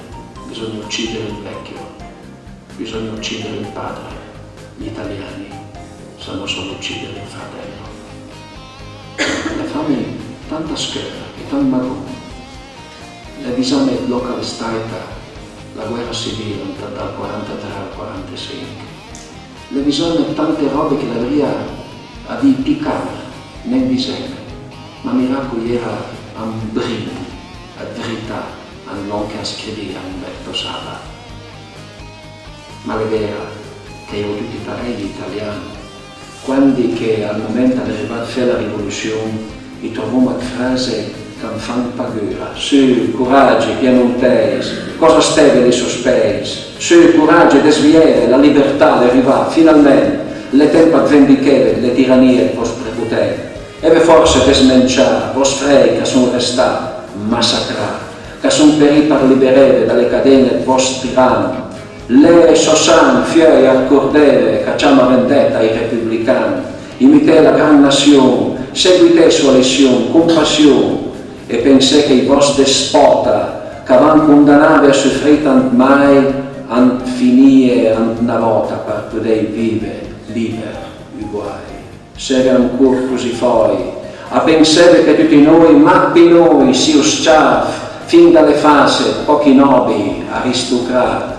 bisogna uccidere il vecchio, bisogna uccidere il padre. Gli italiani sanno solo uccidere il fratello.» L'é fame tanta scheura e tant magon. L'é disame lòca a l'é stàita la guèra civil dal quarantatré al quarantasinch. L'é disame tante ròbe che l'avrìa a dì pì car nen diseme, ma miraco i era un brin ëd vrità an lòn che a scrivìa Umberto Saba. Ma l'é vera che i ero tuti parèj italian. Quandi che al moment a l'é rivà ëd fé la rivoluzion, i trovoma ëd frase ch'an fan pagura: «Su, coragi, piemontèis, còsa steve lì sospèis? Su, coragi, desvieve, la libertà a l'é rivà, finalment, l'é temp ëd vendicheve dle tiranìe ëd vòst prepotent. Eve fòrsa ëd desmencià vòst frèj ch'a son restà massacrà, ch'a son perì par libereve da le caden-e ëd vòst tiran. Leve sò sang, fieuj, arcordeve, caciam a vendetta ai republican. Imitè la gran nassion, seguitè soa lession, compassion, e pensè che i vòst despòta ch'a van condanave a sofrì tant mai an finìe ant na vòta par podèj vive liber, uguaj.» Seve ancor così fòj a penseve che tuti noi, mach pì noi, sio s-ciàf fin da le fase ëd pòchi nòbi aristocrat?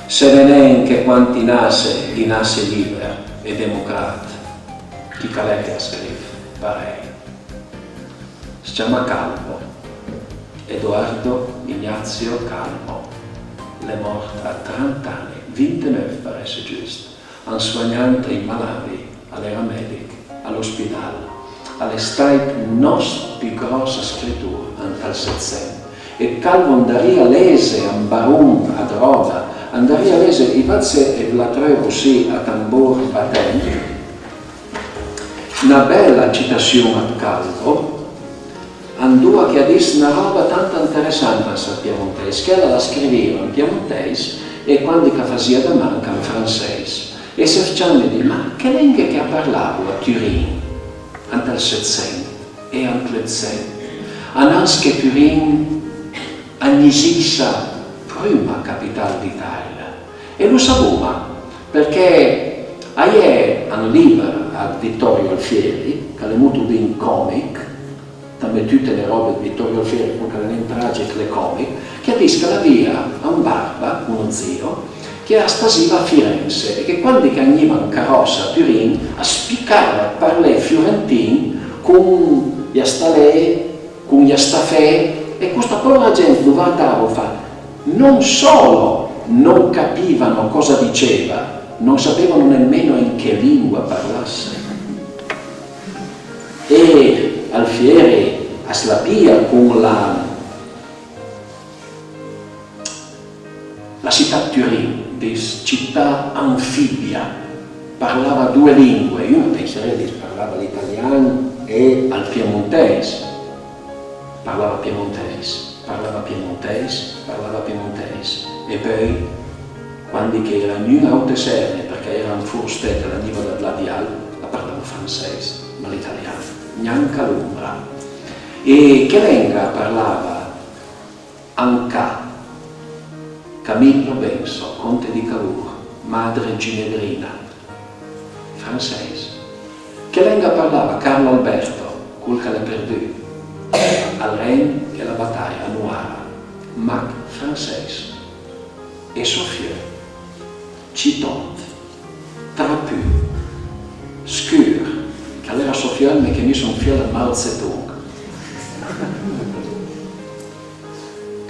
Seve nen che quanti nasse i nasse liber e democrat? Chi ch'a l'é che a scriv parèj? As ciama Calvo, Edoardo Ignazio Calvo. L'é mòrt a trant'ani, vinteneuv par esse giust, an soagnand ij malavi, a l'era mèdich a l'ospidal. A l'é stàit ëd nòst pì gròss scritur ant ël Setsent. E Calvo andarìa lese an baron ëd ròba, andarìa lese, i vëdde se i v'la treuvo, sì, a tambor batent, na bela citassion ëd Calvo, andoa che a dis na ròba tant interessanta an piemontèis, che el a la scrivìa an piemontèis, e quandi ch'a fasìa da manca an fransèis. E se ciame di: ma che lenghe che a parlavo a Turin ant ël Setsent e ant l'Eutsent, anans che Turin a gnìssa prima capital d'Italia? E lo savoma përchè a-i é un lìber ëd Vittorio Alfieri, ch'a l'é motobin còmich, tramé tute le ròbe ëd Vittorio Alfieri, col ch'a l'é nen tragich, l'é còmich, ch'a dis ch'a l'avìa un barba, uno zio, che a stasìa a Firenze e che quandi ch'a vgniva an caròssa a Turin, a spicava ëd parlé fiorentin con j'astalé, con j'astafé, e costa pòvra gent lo vardavo, fa: non solo non capivano cosa diceva, non sapevano nemmeno in che lingua parlasse. E Alfieri as la pija con la, la cità ëd Turin, dis cità anfibia, parlava doe lingue, un a pensarìa, dis, parlava l'italian e ël piemontèis, parlava piemontèis, parlava piemontèis, parlava piemontèis, e peui, quandi ch'a-i era gnun a Aute Serne, përchè a-i era un forstè ch'a l'aniva da là di àut, a parlava fransèis, ma l'italian gnanca l'ombra. E che lenga a parlava an ca Camillo Benso, conte di Cavour, madre ginevrina? Fransèis. Che lenga a parlava Carlo Alberto, col ch'a l'é perdù? Ël Ren e la bataja, Noara. Mach fransèis. E sò fieu? Citòt, trapù, scur, ch'a l'era sò fieu, ma che mi son fieu ëd Mao Zedong.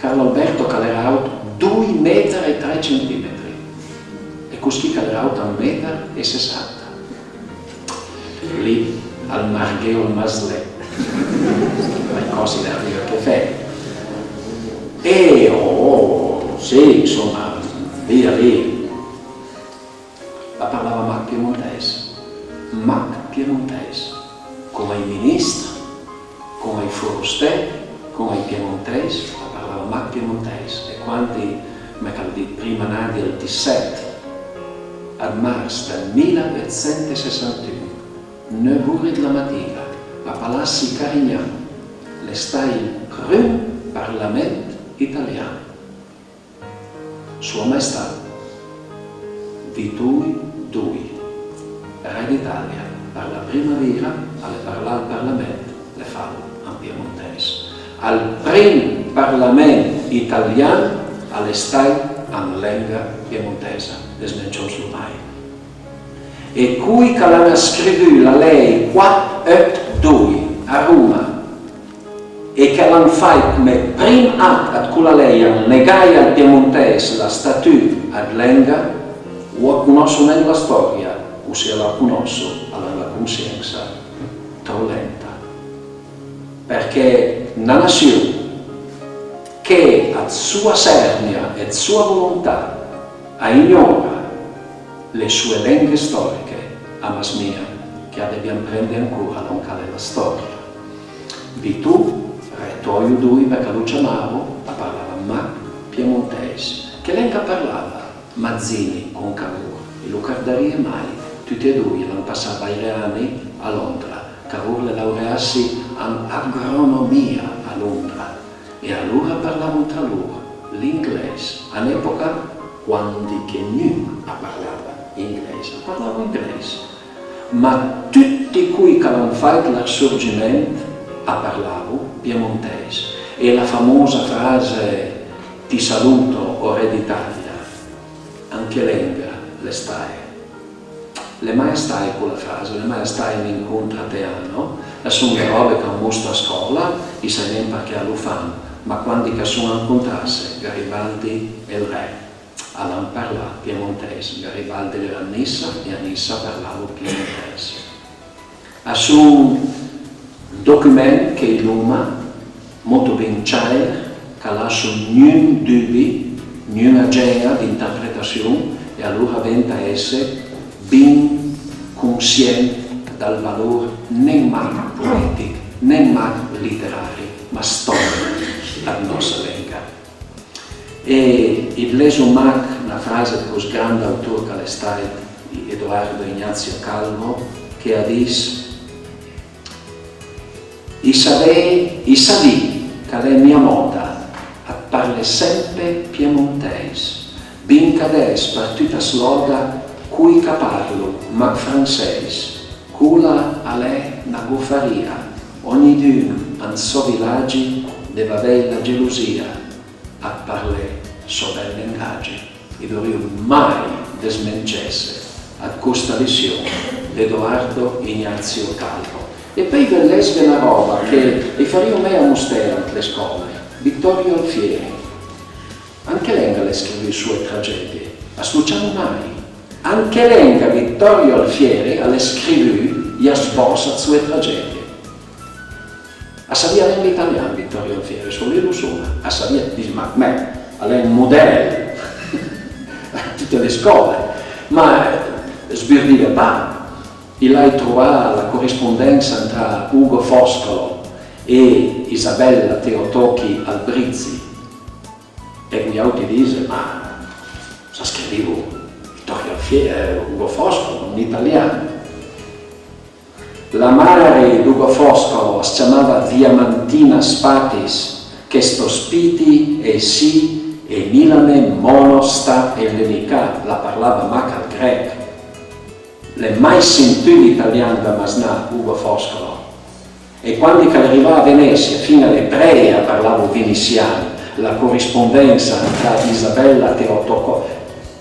Carlo Alberto ch'a l'era àut doi meter e tre centimetri, e coschì ch'a l'era àut un meter e sessanta. Lì al margheu ël maslé. Ai còs i l'avìa che fé. E, oh, oh, sì, insoma, via lì. A parlava mach piemontèis, mach piemontèis, con ai ministr, con ai forosté, con ai piemontèis, a parlava mach piemontèis. E quandi, come ch'al dis, prima anadi ël disset ëd mars dël mila vëtsent e sessantun, neuv ure dla matin-a, a Palassi Carignan, l'é stà ël prëm parlament italian. Sua Maestà Vitui doi, Re d'Italia, për la prima vira, a l'é parlà al Parlament, l'é falo an piemontèis. Al prim Parlament italian a l'é stait an lenga piemontèisa, desmenchomslo mai. E coj ch'a l'han scrivù la lej quat eut doi a Roma, e ch'a l'han fàit come prim at ëd cola lej an negaje al piemontèis la statüta ëd lenga, o a conòsso nen la stòria, o se a la conòsso, a l'han la consiensa tròp lenta. Përchè na nassion che ëd soa sërnia e ëd soa volontà a ignora le soe lenghe stòriche, a më smija che a debia amprende ancora lòn ch'a l'é la stòria. Vitù, Re Toio doi, përchè a lo ciamavo, a parlava mach piemontèis. Che lenga a parlava Mazzini con Cavour? I lo cardarìa mai. Tuti e doi a l'han passà vaire ani a Londra. Cavour l'é laureasse an agronomìa a Londra. E alora a parlavo tra lor l'inglèis. A n'epoca, quandi che gnun a parlava inglèis, a parlavo inglèis. Ma tuti coj ch'a l'han fàit l'Arsorgiment a parlavo piemontèis. E la famosa frase "Ti saluto, o re d'Italia", an che lenga l'é staje? L'é maje staje cola frase, l'é maje staje n'incontr a Teano, a son dë ròbe ch'an mostra a scòla, i sai nen përchè a lo fan, ma quandi ch'a son ancontrasse Garibaldi e ël re, a l'han parlà piemontèis, Garibaldi l'era a Nissa e a Nissa a parlavo piemontèis. A son document che i l'oma motobin ciàir, ch'a lasso gnun dubi, gnun-a gen-a d'interpretassion, e alora a venta esse bin consient dël valor nen mach poetich, nen mach literari, ma stòrich ëd nòssa lenga. E i leso mach na frase ëd cost grand autor ch'a l'é stàit Edoardo Ignazio Calvo, che a dis: "I savèj, i savì ch'a l'é mia mòda ëd parlé sempe piemontèis, bin ch'adess për tut as lòda coj ch'a parlo mach fransèis, cola a l'é na gofarìa, ognidun an sò vilagi deva avèj la gelosìa ëd parlé sò bèl lengagi." I dovrìo mai desmencesse ëd costa lession d'Edoardo Ignazio Calvo. E peui veuj lessve na ròba che i farìo mej a mostela ant le scòle, Vittorio Alfieri. An che lenga a l'é scrivù soe tragedie? As lo ciamo mai? An che lenga Vittorio Alfieri a l'é scrivù j'asbòss ëd soe tragedie? A savìa nen l'italian Vittorio Alfieri, solo lu soma, a savìa, dis, ma, ma a l'é un modèl a tute le scòle, ma sburdìve pa, i l'hai trovà la corispondensa tra Ugo Foscolo e Isabella Teotochi Albrizzi, e vojàutri dise, ma s'a scrivivo Vittorio Alfieri, Ugo Foscolo, un italian. La mare d'Ugo Foscolo as ciamava Diamantina Spatis, che sto spiti e si e milame mono sta ellenicà, la parlava mach ël grech. L'é mai sentù l'italian da masnà Ugo Foscolo. E quandi ch'a l'é rivà a Venesia, fin-a le preje a parlavo vinissian, la corispondensa tra Isabella Teotoco-,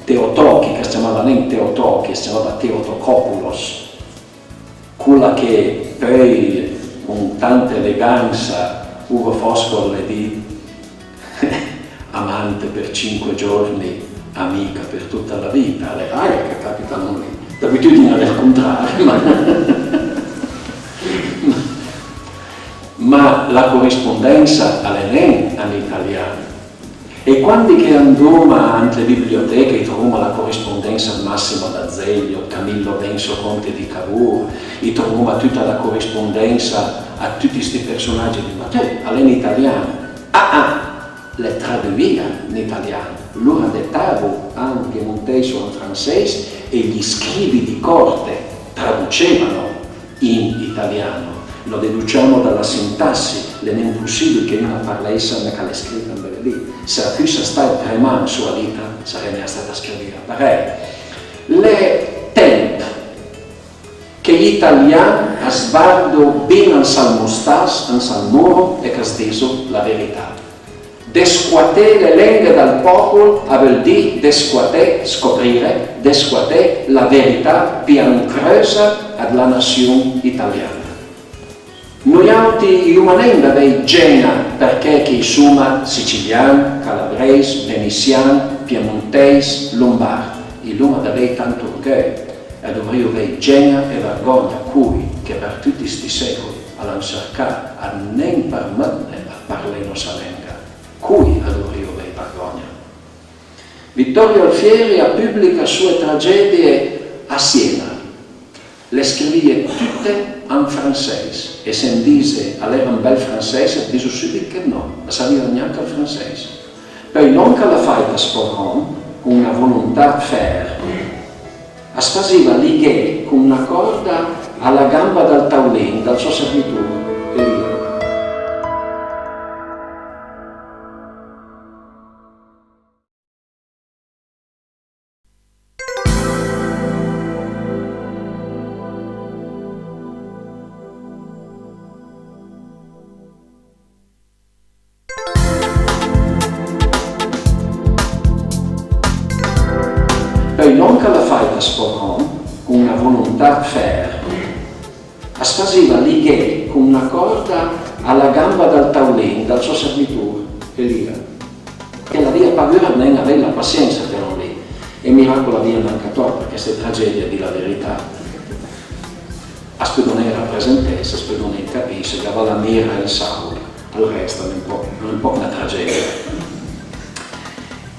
Teotochi, ch'as ciamava nen Teotochi, as ciamava Teotocopoulos. Cola che peui, con tanta elegansa, Ugo Foscolo l'é dì amante per cinque giorni, amica per tutta la vita, a l'é rare ch'a capita a noi, d'abitudin a l'é ël contrari, ma La corispondensa a l'é nen an italian. E quandi che andoma ant le biblioteche e i trovoma la corispondensa dë Massimo d'Azeglio, Camillo Benso, conte di Cavour, i trovoma tuta la corispondensa a tuti sti përsonagi, doma, ma tè, a l'é an italian. Ah, ah, l'é traduìa an italian. Lora detavo an piemontèis o an franséis e gli scrivi di corte traducevano in italiano. Lo deduciamo dalla sintassi, l'é nen possibil che un a parlèissa ënda ch'a l'é scrit an bele lì. Se a fussa stà vréman soadita, a sarìa nen stata scrivìa parèj. L'é temp che j'italian as vardo bin an sal mostas, an sal moro e ch'as diso la verità. Descuaté le lenghe dal pòpol a veul dì descuaté, scoprire, descuaté la verità pì ancreusa dla nassion italiana. Noiàuti i l'oma nen da vèj gen-a përchè che i soma sicilian, calabreis, venissian, piemontèis, lombard. I l'oma da vèj tant orgeuj. A dovrìo vèj gen-a e vergògna coj che për tuti sti sécoj a l'han sërcà ëd nen përmëtne ëd parlé nossa lenga. Coj a dovrìo vèj vergògna. Vittorio Alfieri a pùblica soe tragedie a Siena. L'é scrivìe tute an franséis e se 'm dise a l'era un bel franséis, ëd diso sùbit che no, a savìa gnanca ël franséis. Peui, lòn ch'a l'ha fàit ëd spòch òm, con na volontà fèrma, as fasiva lighé con na còrda a la gamba dal taulin dal sò servitor e lira. Peui, lòn ch'a l'ha fàit ëd spòch òm, con na volontà fèrma, as fasiva lighé con na còrda a la gamba dal taulin dal sò servitor e lira. Ch'a l'avìa paura ëd nen avèj la pasiensa chel òm lì. E miràcol a l'avìa nen catò, përchè ste tragedie, a dì la verità, as peudo nen rapresentesse, as peudo nen capisse, ël gaval a mira e ël saul, ël rest a l'é un pòch, a l'é un pòch na tragedie.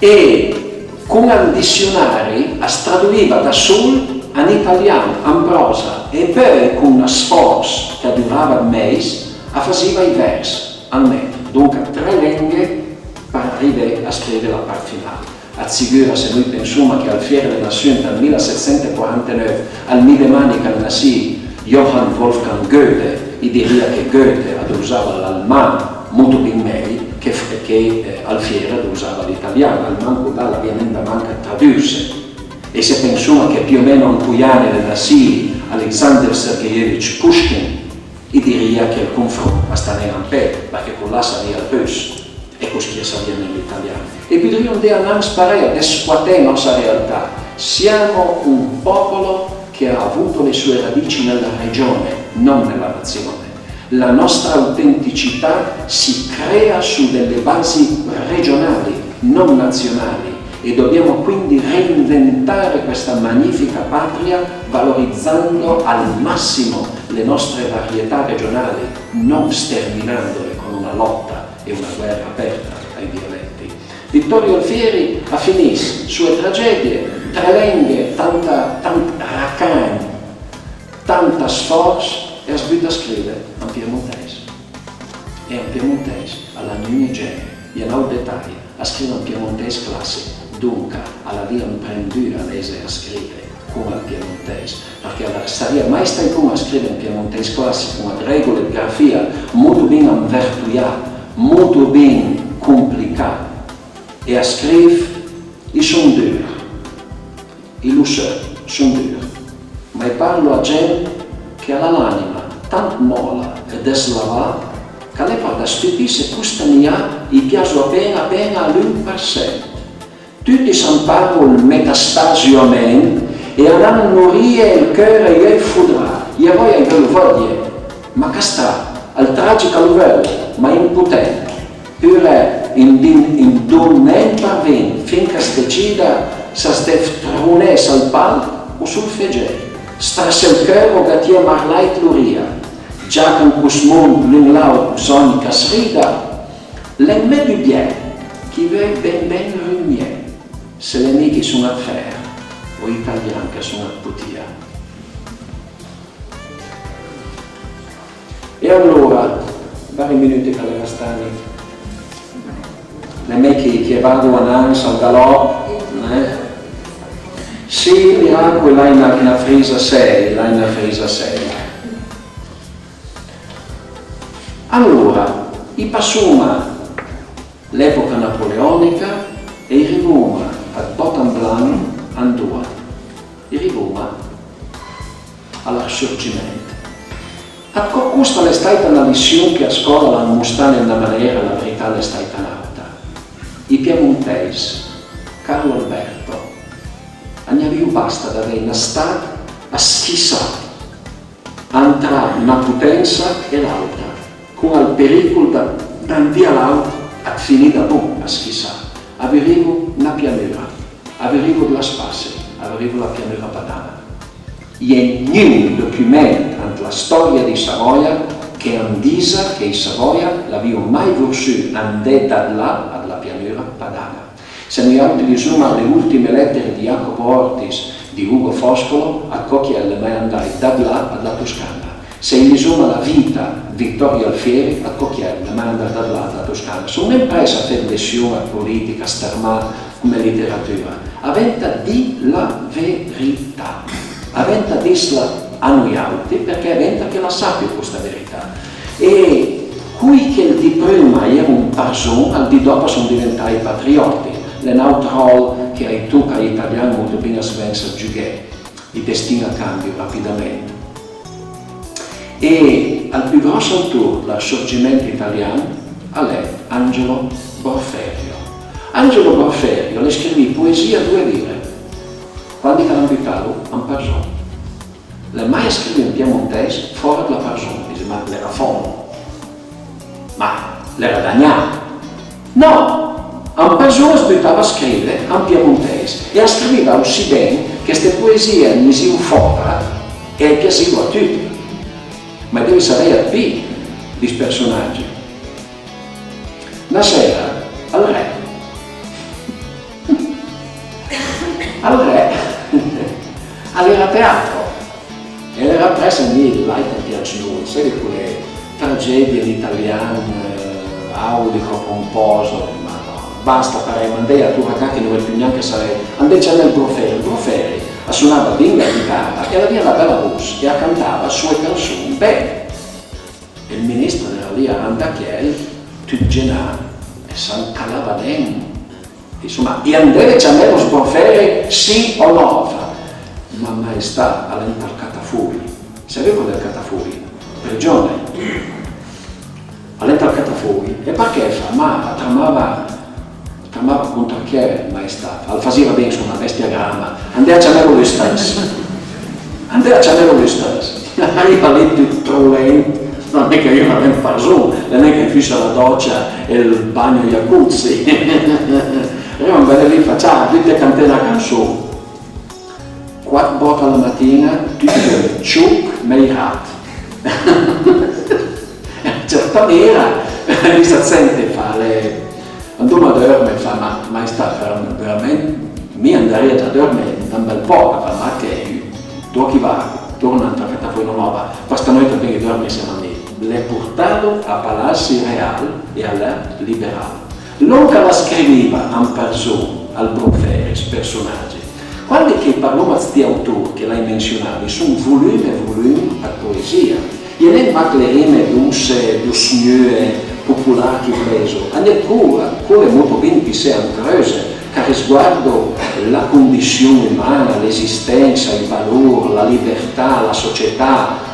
E con un dissionari as traduiva da sol an italian, an pròsa, e peui con na sfòrsa ch'a durava ëd meis, a fasiva ij vers an mèt, donca tre lenghe për arivé a scrive la part final. Ëd sigura, se noi pensoma che Alfieri a l'é nassù ant ël mila setsent e quarantaneuv, al mì de mani ch'a l'é nassù Johann Wolfgang Goethe, i dirìa che Goethe a dosava l'alman motobin mej che, che, eh, Alfieri a dosava l'italian, almanco là a l'avìa nen da manca ëd tradusse. E se pensoma che più o meno an coj ani a l'é nassù Alexander Sergejevich Pushkin, i dirìa che ël confront a sta nen an pé, përchè col-là a savìa ël rus e coscì a savìa nen l'italian. E podrìo andé anans parèj, a descuaté nòssa realtà. Siamo un popolo che ha avuto le sue radici nella regione, non nella nazione. La nostra autenticità si crea su delle basi regionali, non nazionali, e dobbiamo quindi reinventare questa magnifica patria valorizzando al massimo le nostre varietà regionali, non sterminandole con una lotta e una guerra aperta ai dialetti. Vittorio Alfieri a finiss soe tragedie, tre lenghe, tanta, tant racagn, tanta sfòrsa, e as buta a scrive an piemontèis. E an piemontèis a l'ha gnun-e gen-e. E n'àut detaj, a scriv an piemontèis classich, donca a l'avìa amprendù a lese e a scrive con ël piemontèis, përchè a l'sarìa mai stait bon a scrive an piemontèis classich, con ëd régole ëd grafìa motobin anvertoià, motobin complicà. E a scriv: I son dur, i lo seu, son dur, ma i parlo a gent che a l'ha l'ànima tant mòla e dëslavà ch'a l'é pa da stupisse costa mia, i piaso apen-a apen-a a l'un për sent. Tuti s'amparo ël metastasio a ment e a l'han norìe ël cheur e j'euj fodrà, i a vòja, i veulo vòdie, ma ch'a sta, ël tràgich a lo veul, ma impotent. Pure i 'n din-, i 'n don nen për vint, fin ch'as decida s'as dev troné sël palch o solfegé. Strassé ël cheur o gatìe marlàit lo rìa. Già ch'an cusmond l'un l'àutr bsògn ch'as rida, l'é 'n mé du biè ch'i veuj ben ben l'un mié, se l'é mi ch'i son a fèr, o italian ch'a son a putìa. E alora, vari minuti ch'a l'é restane, l'é mej ch'i, ch'i vado anans al galòp, eh? Sì, miracul, l'hai na, na frisa sei, l'hai na frisa sei. Alora, i passoma l'epoca napoleònica e i rivoma ëd bòta an blanch andoa? I rivoma a l'Arsurgiment. Ëd còp, costa a l'é stàita na lission che a scòla a l'han mostane an na manera, la verità a l'é stàita n'àuta. I piemontèis, caro Alberto, a n'avìo basta d'avèj na stad a schissà antra na potensa e l'àutra, con ël pericol da, da un di a l'àutr ëd finì da bon a schissà. A vurìo na pianura, a vurìo dla spasse, a vurìo la pianura padana. I é gnun document ant la stòria dij Savòja che an disa che ij Savòja l'avìo mai vorsù andé da dla dla pianura padana. Se nui àutri lisoma le ùltime lètere di Jacopo Ortis, di Ugo Foscolo, ëd còp chiel l'é mai andàit da dla dla Toscana. Se i lisoma la vita ëd Vittorio Alfieri, ëd còp chiel l'é mai andàit da dla dla Toscana. Son nen prest a fé ëd lession ëd politica, ëd stërmà come literatura. A venta dì la verità. A venta dissla a nui àutri, përchè a venta che la sapio costa verità. E coj che ël di prima a j'ero an Parzon, ël di dòp a son diventai patriòti. L'é n'àutr ròl che a-j toca a j'italian, mont bin a svens ëd giughé. Ij destin a cambio rapidament. E ël pì gròss autor ëd l'Arsurgiment italian a l'é Angelo Borferio. Angelo Borferio a l'é scrivì poesìa doe vire, quandi ch'a l'han butalo an Parzon. L'é mai scrivì an piemontèis fòra dla Parzon, dizuma, l'era fòmo. Ma l'era dagnà? Nò! An Parzon as butava a scrive an piemontèis e as scriviva aussi ben che ste poesìe a vnisìo fòra e a-j piasìo a tuti. Ma i devi savèj ëd pì di sti përsonagi. Na sera, ël re, ël re a l'era a teatro. E a l'era prest a vnì làit an pì a Cnol, seve cole tragedie an italian, eh, aulico pomposo, ma nò, basta parèj, mandèj ator a ca che i n'aurìo pì gnanca savèj. Andé ciamé ël Broferi, ël Broferi a sonava bin la ghitara e a l'avìa na bela vos e a cantava sue canson ben. E ël ministro a l'era lì a andà a chiel, tut genà, e s'an calava nen. Insoma, i andeve ciamelo Sbroferi, sì o nò? Fa: ma maestà, a l'é ant ël catafoi. Seve còs a l'é ël catafoi? Prigione. A l'é ant ël catafoi? E përchè? Fa: ma a tramava, a tramava contra chiel, maestà. Fa: a fasìa bin, son na bestia grama. Andé a ciamelo lu stess. Andé a ciamelo lu stess. A riva lì tut trulent. L'ha nen capì, ma ben, Parzon, l'é nen che a-i fussa la dòcia e ël bagno jacuzzi. Riva, andé lì, fa: ciao, dite a canté na canson. Quat bòt a la matin-a, tut ciuch, mej rat. Certa mira, i sa sente, fa: a l'é, andoma dòrme. Fa: ma maestà, verament, mi andarìa già dòrme da un bel pò. Fa: ma che, tu chi va, torna ant ël catafoi. Nò, nò, va, questa nòit a devi dòrme, se no mi. L'é portalo a Palassi Real e a l'é liberalo. Lòn ch'a la scriviva an Parzon, ël Broferi, sti përsonagi. Quandi che parloma ëd sti autor che l'hai mensionà, a son volum e volum ëd poesìa. I é nen mach le rime donse, dosgnue, popolar ch'i vleso, a-i é cole, cole motobin pissé an creuse, ch'a risguardo la condission uman-a, l'esistensa, ij valor, la libertà, la società.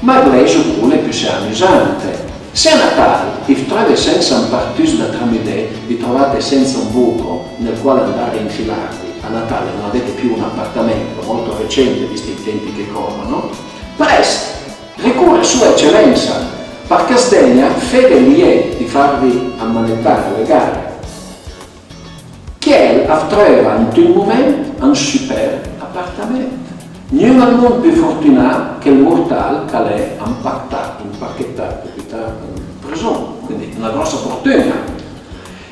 Ma a vleso cole pissé amusante. Se a Natal i v treuve sensa un partus da tramudé, vi trovate sensa un boco nel quale andare a infilarvi. A Natal non avete più un appartamento, molto recente visti i tempi che corrono. Prest! Ricorre Sua Eccellenza, përchè as degna fede li é di farvi ammanettare le gare. Chiel a v treuva ant un moment un super apartament. Gnun al mond pì fortunà che ël mortal ch'al è ampactà, ampachetà, capità an preson, quindi na gròssa fortun-a.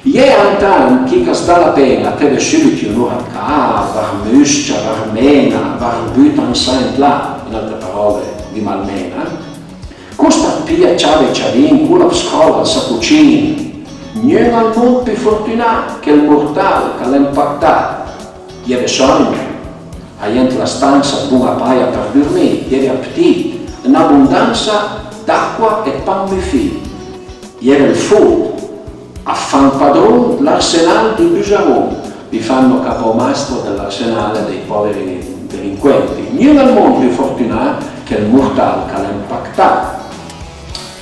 I é antant chi ch'as da la pen-a, a te veu sùbit onor a ca, varmus-cia, varmena, varbù-ta, ansà e là, in àutre paròle, di malmena. Costa pì a ciave e ciavin, cola scròla ël sacocin. Gnun al mond pì fortunà che ël mortal ch'al è ampactà. I eve sògn, a j'ent la stansa ëd bon-a paja për durmì, i eve aptit, n'abondansa d'acqua e pan mufì. I eve ël fot, a fan padron l'arsenal dij busaron, i fanno capomastro dell'arsenale dei poveri delinquenti. Gnun al mond pì fortunà che ël mortal ch'al è ampactà.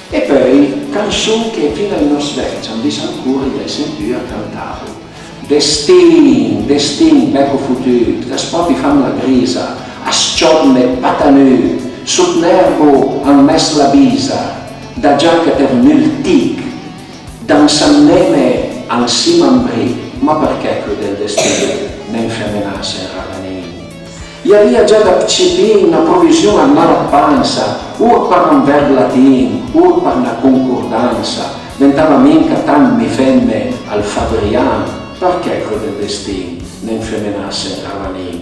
E peui, canson che fin-a ai nòst vej an dis ancora, i l'hai sentùa cantavo. Destin, destin, bèco fotut, t'has pròpi fame la grisa, a s-ciòdme patanut, sot n'erbo an mes la bisa, da già che t'heu vnù ël tic, dansandeme ansima an brich, ma përchè crudel destin, n'enfemenasse an ravanin? I avìa già da pcipin na provision ëd mala pansa, or për un verb latin, or për na concordansa, ventava minca tant mufeme al fabrian, përchè crudel destin, n'enfemenasse an ravanin?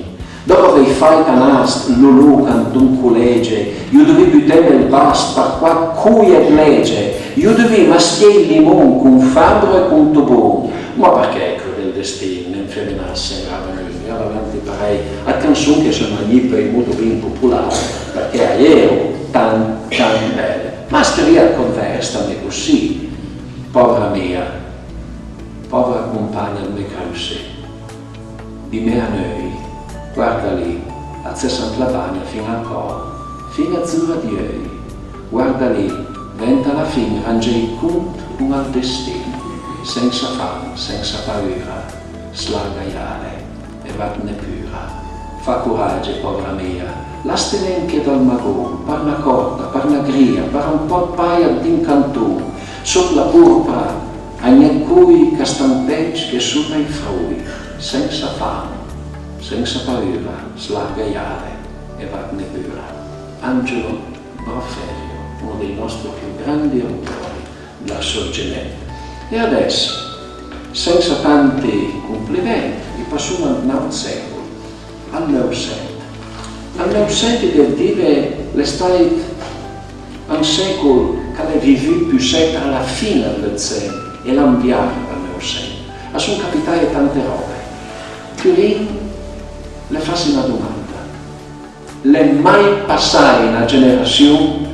Dòp avèj fàit a nast lolo cant don colege, i-j dovì buteme ël bast për quach coj ëd lege, i-j dovì mas-cjé ij limon con fabbro e con tobon, ma përchè crudel destin, n'enfemenasse an ravanin? E a va avanti parèj, ëd canson che a son vnì peui molto bin popolar, përchè a j'ero tant, tant bele. Ma a scrivìa ëd còp vèje stame cossì: pòvra mia, pòvra compagna ëd me crusse, dij me aneuj, guarda lì, a cessa ant la bagna fin al còl, fin-a zura d'euj, guarda lì, venta la fin rangé ij cont con ël destin, sensa fam, sensa paura, slarga j'ale e vatne pura. Fa corage, pòvra mia, laste nen che dal magon, për na còrda, për na grija, për un pò ëd paja ëd din canton, sot la porpra, a-j n'é ëd coj ch'a stan pej che sota ij froj, sensa fam, sensa paura, slarga j'ale e vatne pura. Angelo Broferio, uno dei nostri più grandi autori della Sorgente. E adess, sensa tanti complimenti, i passoma al Nòvsècol, al Nòvsent. Al Nòvsent, i dev dì, l'é stàit un sécol ch'al é vivù pussé tra la fin dël Vëtsent e l'ambiant dël Nòvsent. A son capitaje tante ròbe. Turin, le fase na domanda. L'é mai passaje na generassion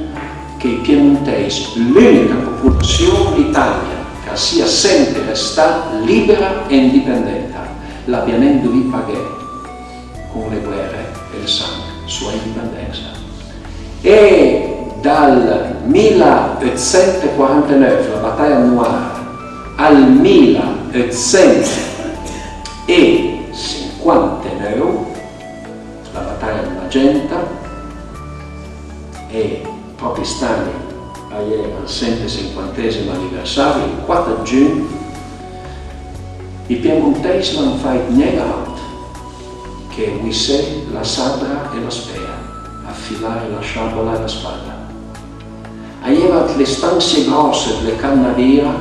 che ij piemontèis, l'ùnica popolassion d'Italia ch'a sia sempe restà libera e indipendenta, l'abia nen dovì paghé con le guere e ël sanch soa indipendensa. E dal mila eutsent e quarantaneuv, la bataja ëd Noara, al mila eutsent e sinquantaneuv, la bataja ëd Magenta, e pròpi st'ani a-i é ël sent e sinquantesim aniversari, ël quat ëd giugn, ij piemontèis l'han fàit nen àut che wissé la sabra e la spea, affilare la sciabola e la spada. A-i era le stansie gròsse dle cannavira,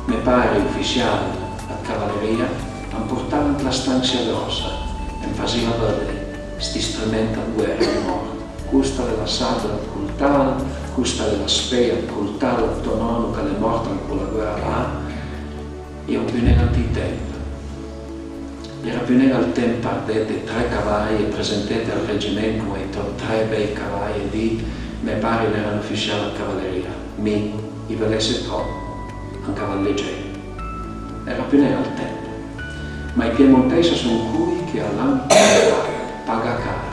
me pare ufissial ëd cavalerìa, am portava ant la stansia gròssa e am fasìa vëdde sti strumenta ëd guera ëd mòrt. Costa l'é la sabra ëd col tal, costa l'é la spea ëd col tal, tò nòno ch'al é mòrt an cola guera là. J'ero pì nen ant ij temp. J'era pì nen al temp ëd ardete tre cavaj e presentete al regiment con ij tò tre bej cavaj e dì: me pari l'era n'ufissial ëd cavalerìa, mi i veuss esse tròp un caval leger. Era pì nen ël temp. Ma ij piemontèis a son coj che a l'han pagà, pagà car.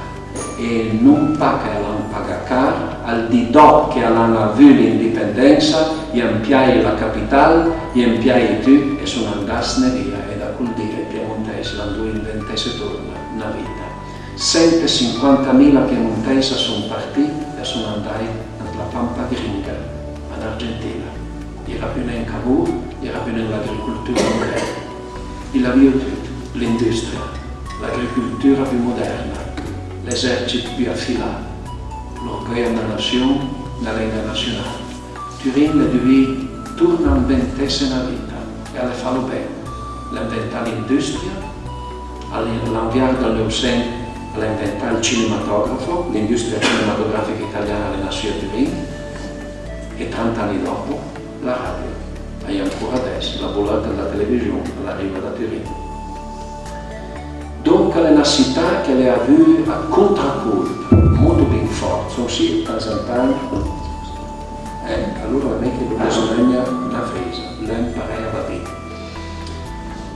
E non pa ch'a l'han pagà car, ël di dòp che a l'han avù l'indipendensa, i an piaje la capital, i an piaje tut e son andassne via, e da col dì ij piemontèis l'han dovù inventesse torna na vita. Sent e sinquantamila piemontèis a son partì e a son andàit ant la pampa gringa, an Argentina. I era pì nen cavon, i era pì nen l'agricoltura moderna. I l'avìo tut, l'industria, l'agricoltura pì moderna, L'esercit pì afilà, l'orgeuj dë la nassion, la lenga nassional. Turin l'é duvì torna inventesse na vita, e a l'é falo ben. L'é inventà l'industria, a l'in-, a l'anviar dël Neuvsent a l'é inventà ël cinematografo, l'industria cinematografica italiana a l'é nassùa a Turin, e trant'ani dòpo, la radio. A-i é ancora adess, la bolëtta dla television a l'ariva da Turin. Donca a l'é na sità che a l'é avù a contracolp, motobin fòrt, son sì, tan zan tan, eh, alora l'é mej che lo dësneugna na frisa, l'é ën parèj a va bin.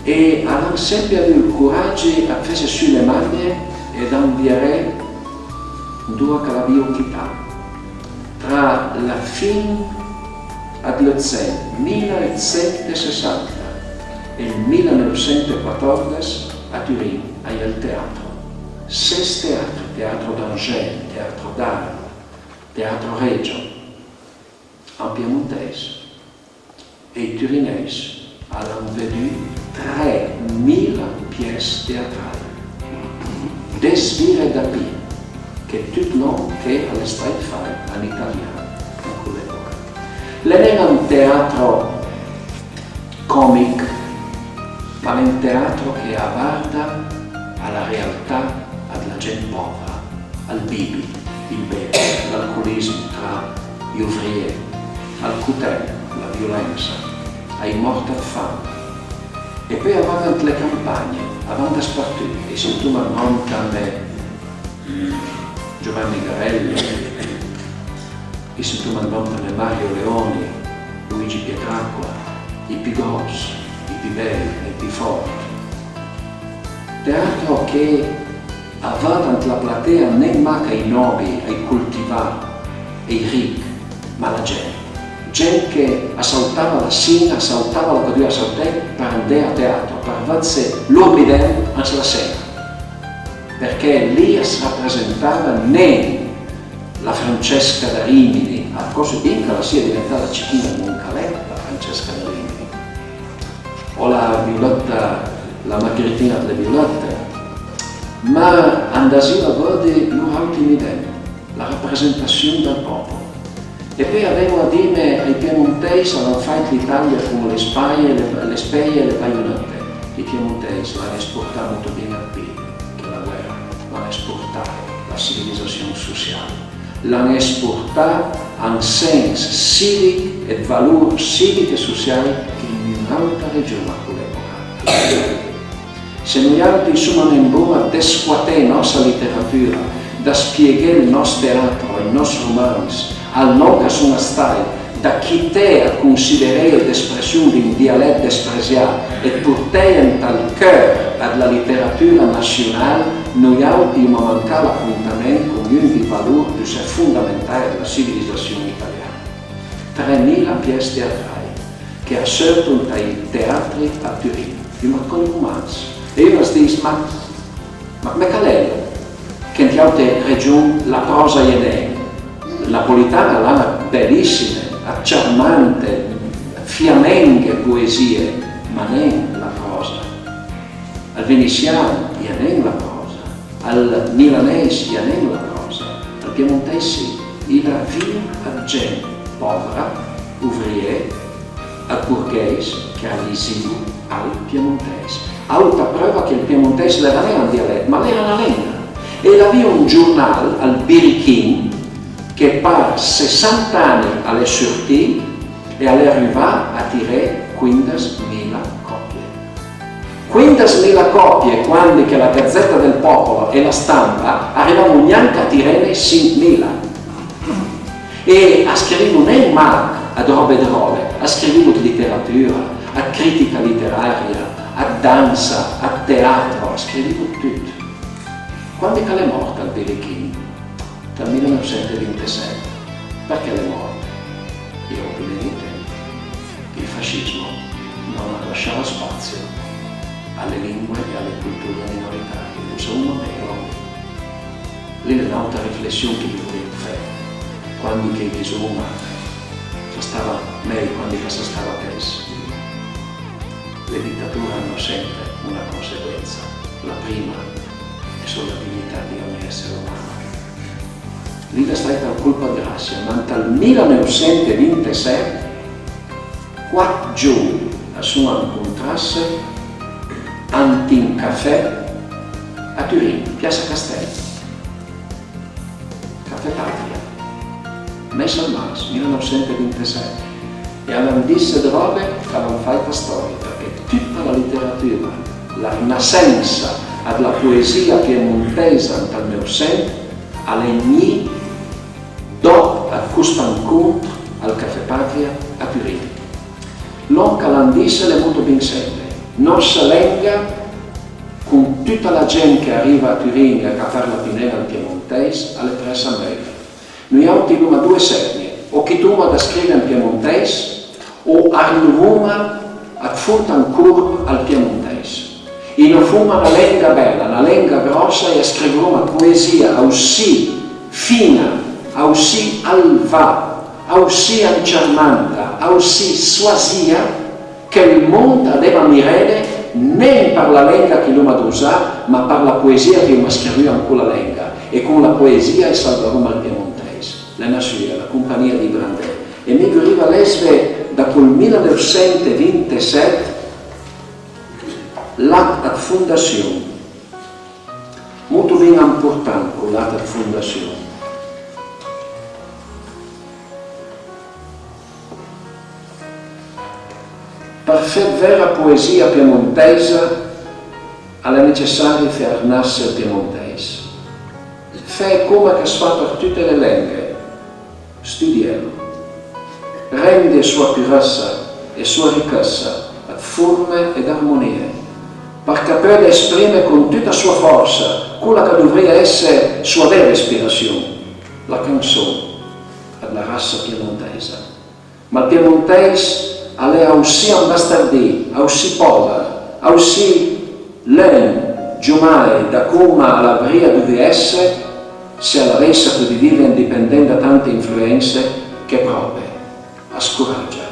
E a l'han sempe avù ël coragi ëd fesse sù le magne e d'anviaré andoa ch'a l'avìo chità. Tra la fin ëd l'Eutsent, mila eutsent e sessanta, e ël mila neuvsent e quatòrdes, a Turin a-i é ël teatro. Ses teatri, Teatro d'Angers, Teatro d'Arles, Teatro Regio, an piemontèis. E ij turineis a l'han vedù tremila pièsse teatrale, des vire da pì, che tut lòn che a l'é stàit fàit an italian an col'epoca. L'é nen un teatro còmich, ma l'é un teatro che a varda a la realtà ëd la gent pòvra, al bibi, il beve, l'alcolism tra j'ovrié, al cotèl, la violensa, ai mòrt ëd fam. E peui a van ant le campagne, a van daspartut, e i sentoma ëd nòm come, mm, Giovanni Garello, i sentoma ëd nòm come Mario Leoni, Luigi Pietracqua, ij pì gròss, ij pì bèi, ij pì fòrt. Teatro che a vëdde ant la platea nen mach ij nòbi, ij coltivà e ij rich, ma la gent. Gent che a sautava la sin-a, a sautava la cadua, a sauté për andé a teatro, për vëddse lor midem an la sen-a. Përchè lì as rapresentava nen la Francesca da Rimini, a còsse bin ch'a la sia diventà la cichin-a ëd Moncalé, la Francesca da Rimini, o la Violëtta, la Margaritin-a dle Violëtte, ma andasìo a vëdde lor àutri midem, la rapresentassion dël pòpol. E peui a ven-o a dime: ij piemontèis a l'han fàit l'Italia con le spaie, le, le speie e le baionëtte. Ij piemontèis a l'han esportà motobin ëd pì che la guèra, a l'han esportà la civilizassion sociale. L'han esportà un sens cìvich e ëd valor cìvich e sociale che gnun'àutra region a col'epoca. Se noiàutri i soma nen bon a desquaté nòstra literatura, da spieghé ël nòst teatro, ij nòst romans, al lòn ch'a son stait, da quité a considereje d'espression d'un dialèt despresià e ëd porteje ant ël cheur ëd la literatura nassional, noiàutri i soma mancà l'apontament con un dij valor pì fondamentai dla civilizassion italiana. Tremila pièsse teatrali che a seurto ant ij teatri a Turin. Ju, ma con ij romans. E un as dis: ma, ma come ch'a l'é che ant j'àutre region la pròsa a-i é nen? Ël napolitan a l'ha dë belissime, dë ciarmante, fiamenghe poesìe, ma nen la pròsa. Al venissian a-i é nen la pròsa, al milaneis a-i é nen la pròsa, al piemontèis sì, i l'é vij ëd gent pòvra, ovrié, ëd borghèis ch'a lisìo ël piemontèis. Àutra preuva che ël piemontèis a l'era nen un dialèt, ma a l'era na lenga. E l'avìo un giornal, ël Birichin, che për sessanta ani a l'é surtì e a l'é rivà a tiré quindes mila còpie. Quindes mila còpie, quandi che la Gazzetta del Popolo e La Stampa a rivavo gnanca a tirene sinch mila. E a scrivo nen mach ëd ròbe dròle, a scrivo ëd literatura, ëd critica literaria, ëd dansa, ëd teatro, a scrivo ëd tut. Quandi ch'a l'é mòrt ël Birichin? Dal mila neuvsent e vintesèt. Përchè a l'é mòrt? I j'era pì nen ij temp. Il fascismo non lasciava spazio alle lingue e alle culture minoritarie, lo savoma bin, no? Lì l'é n'àutra riflession che i duvrìo fé, quandi che i disoma: s'a stava mej quandi ch'a së stava pes. Le ditature a l'han sempe una conseguensa, la prima e Sula dignità di ogni èsser uman. Lì l'é stàita ën colp ëd grassia, ma ant ël milaneuvsentvintesèt, quat giovn a son ancuntrasse ant un cafè a Turin, Piassa Castèl. Cafè Patria, mês ëd mars milaneuvsentvintesèt, e a l'han disse dë ròbe ch'a l'han fàit stòria, përchè tuta la literatura, la rinassensa ëd la poesìa piemontèisa ant ël Neuvsent a l'é gnì dòp ëd cost ancontr al Cafè Patria a Turin. Lòn ch'a l'han disse a l'é motobin sempe: nòssa lenga, con tuta la gent ch'a riva a Turin e ch'a parla pì nen ël piemontèis, a l'é press a meuila. Noi àutri i l'oma doe sètnie: o chitoma dë scrive an piemontèis, o arlevoma ëd font an corp ël piemontèis. I ën foma na lenga bela, na lenga gròssa, e a scriveroma ëd poesìa aussì fin-a, aussì alvà, aussì anciarmanta, aussì soasìa, che ël mond a deva mirene nen për la lenga ch'i l'oma dosà, ma për la poesìa ch'i l'oma scrivù an cola lenga, e con la poesìa i salveroma ël piemontèis. L'é nassùa la companìa dij Brandé, e mi i vorìa lessve da col milaneuvsentvintesèt l'at ëd fondassion. Motobin amportant col at ëd fondassion. Për fé ëd vera poesìa piemontèisa a l'é necessari fé arnasse ël piemontèis. Fé coma ch'as fa për tute le lenghe, studielo. Rende soa purëssa e soa richëssa ëd forme e d'armonìe, për ch'a peude esprime con tuta soa fòrsa cola ch'a dovrìa esse soa vera ispirassion, la canson ëd la rassa piemontèisa. Ma ël piemontèis a l'é aussì ambastardì, aussì pòver, aussì leun, giomai, da coma a l'avrìa dovù esse se a l'avèissa podù vive indipendent da tante influense. Che pròpe, a scoragia.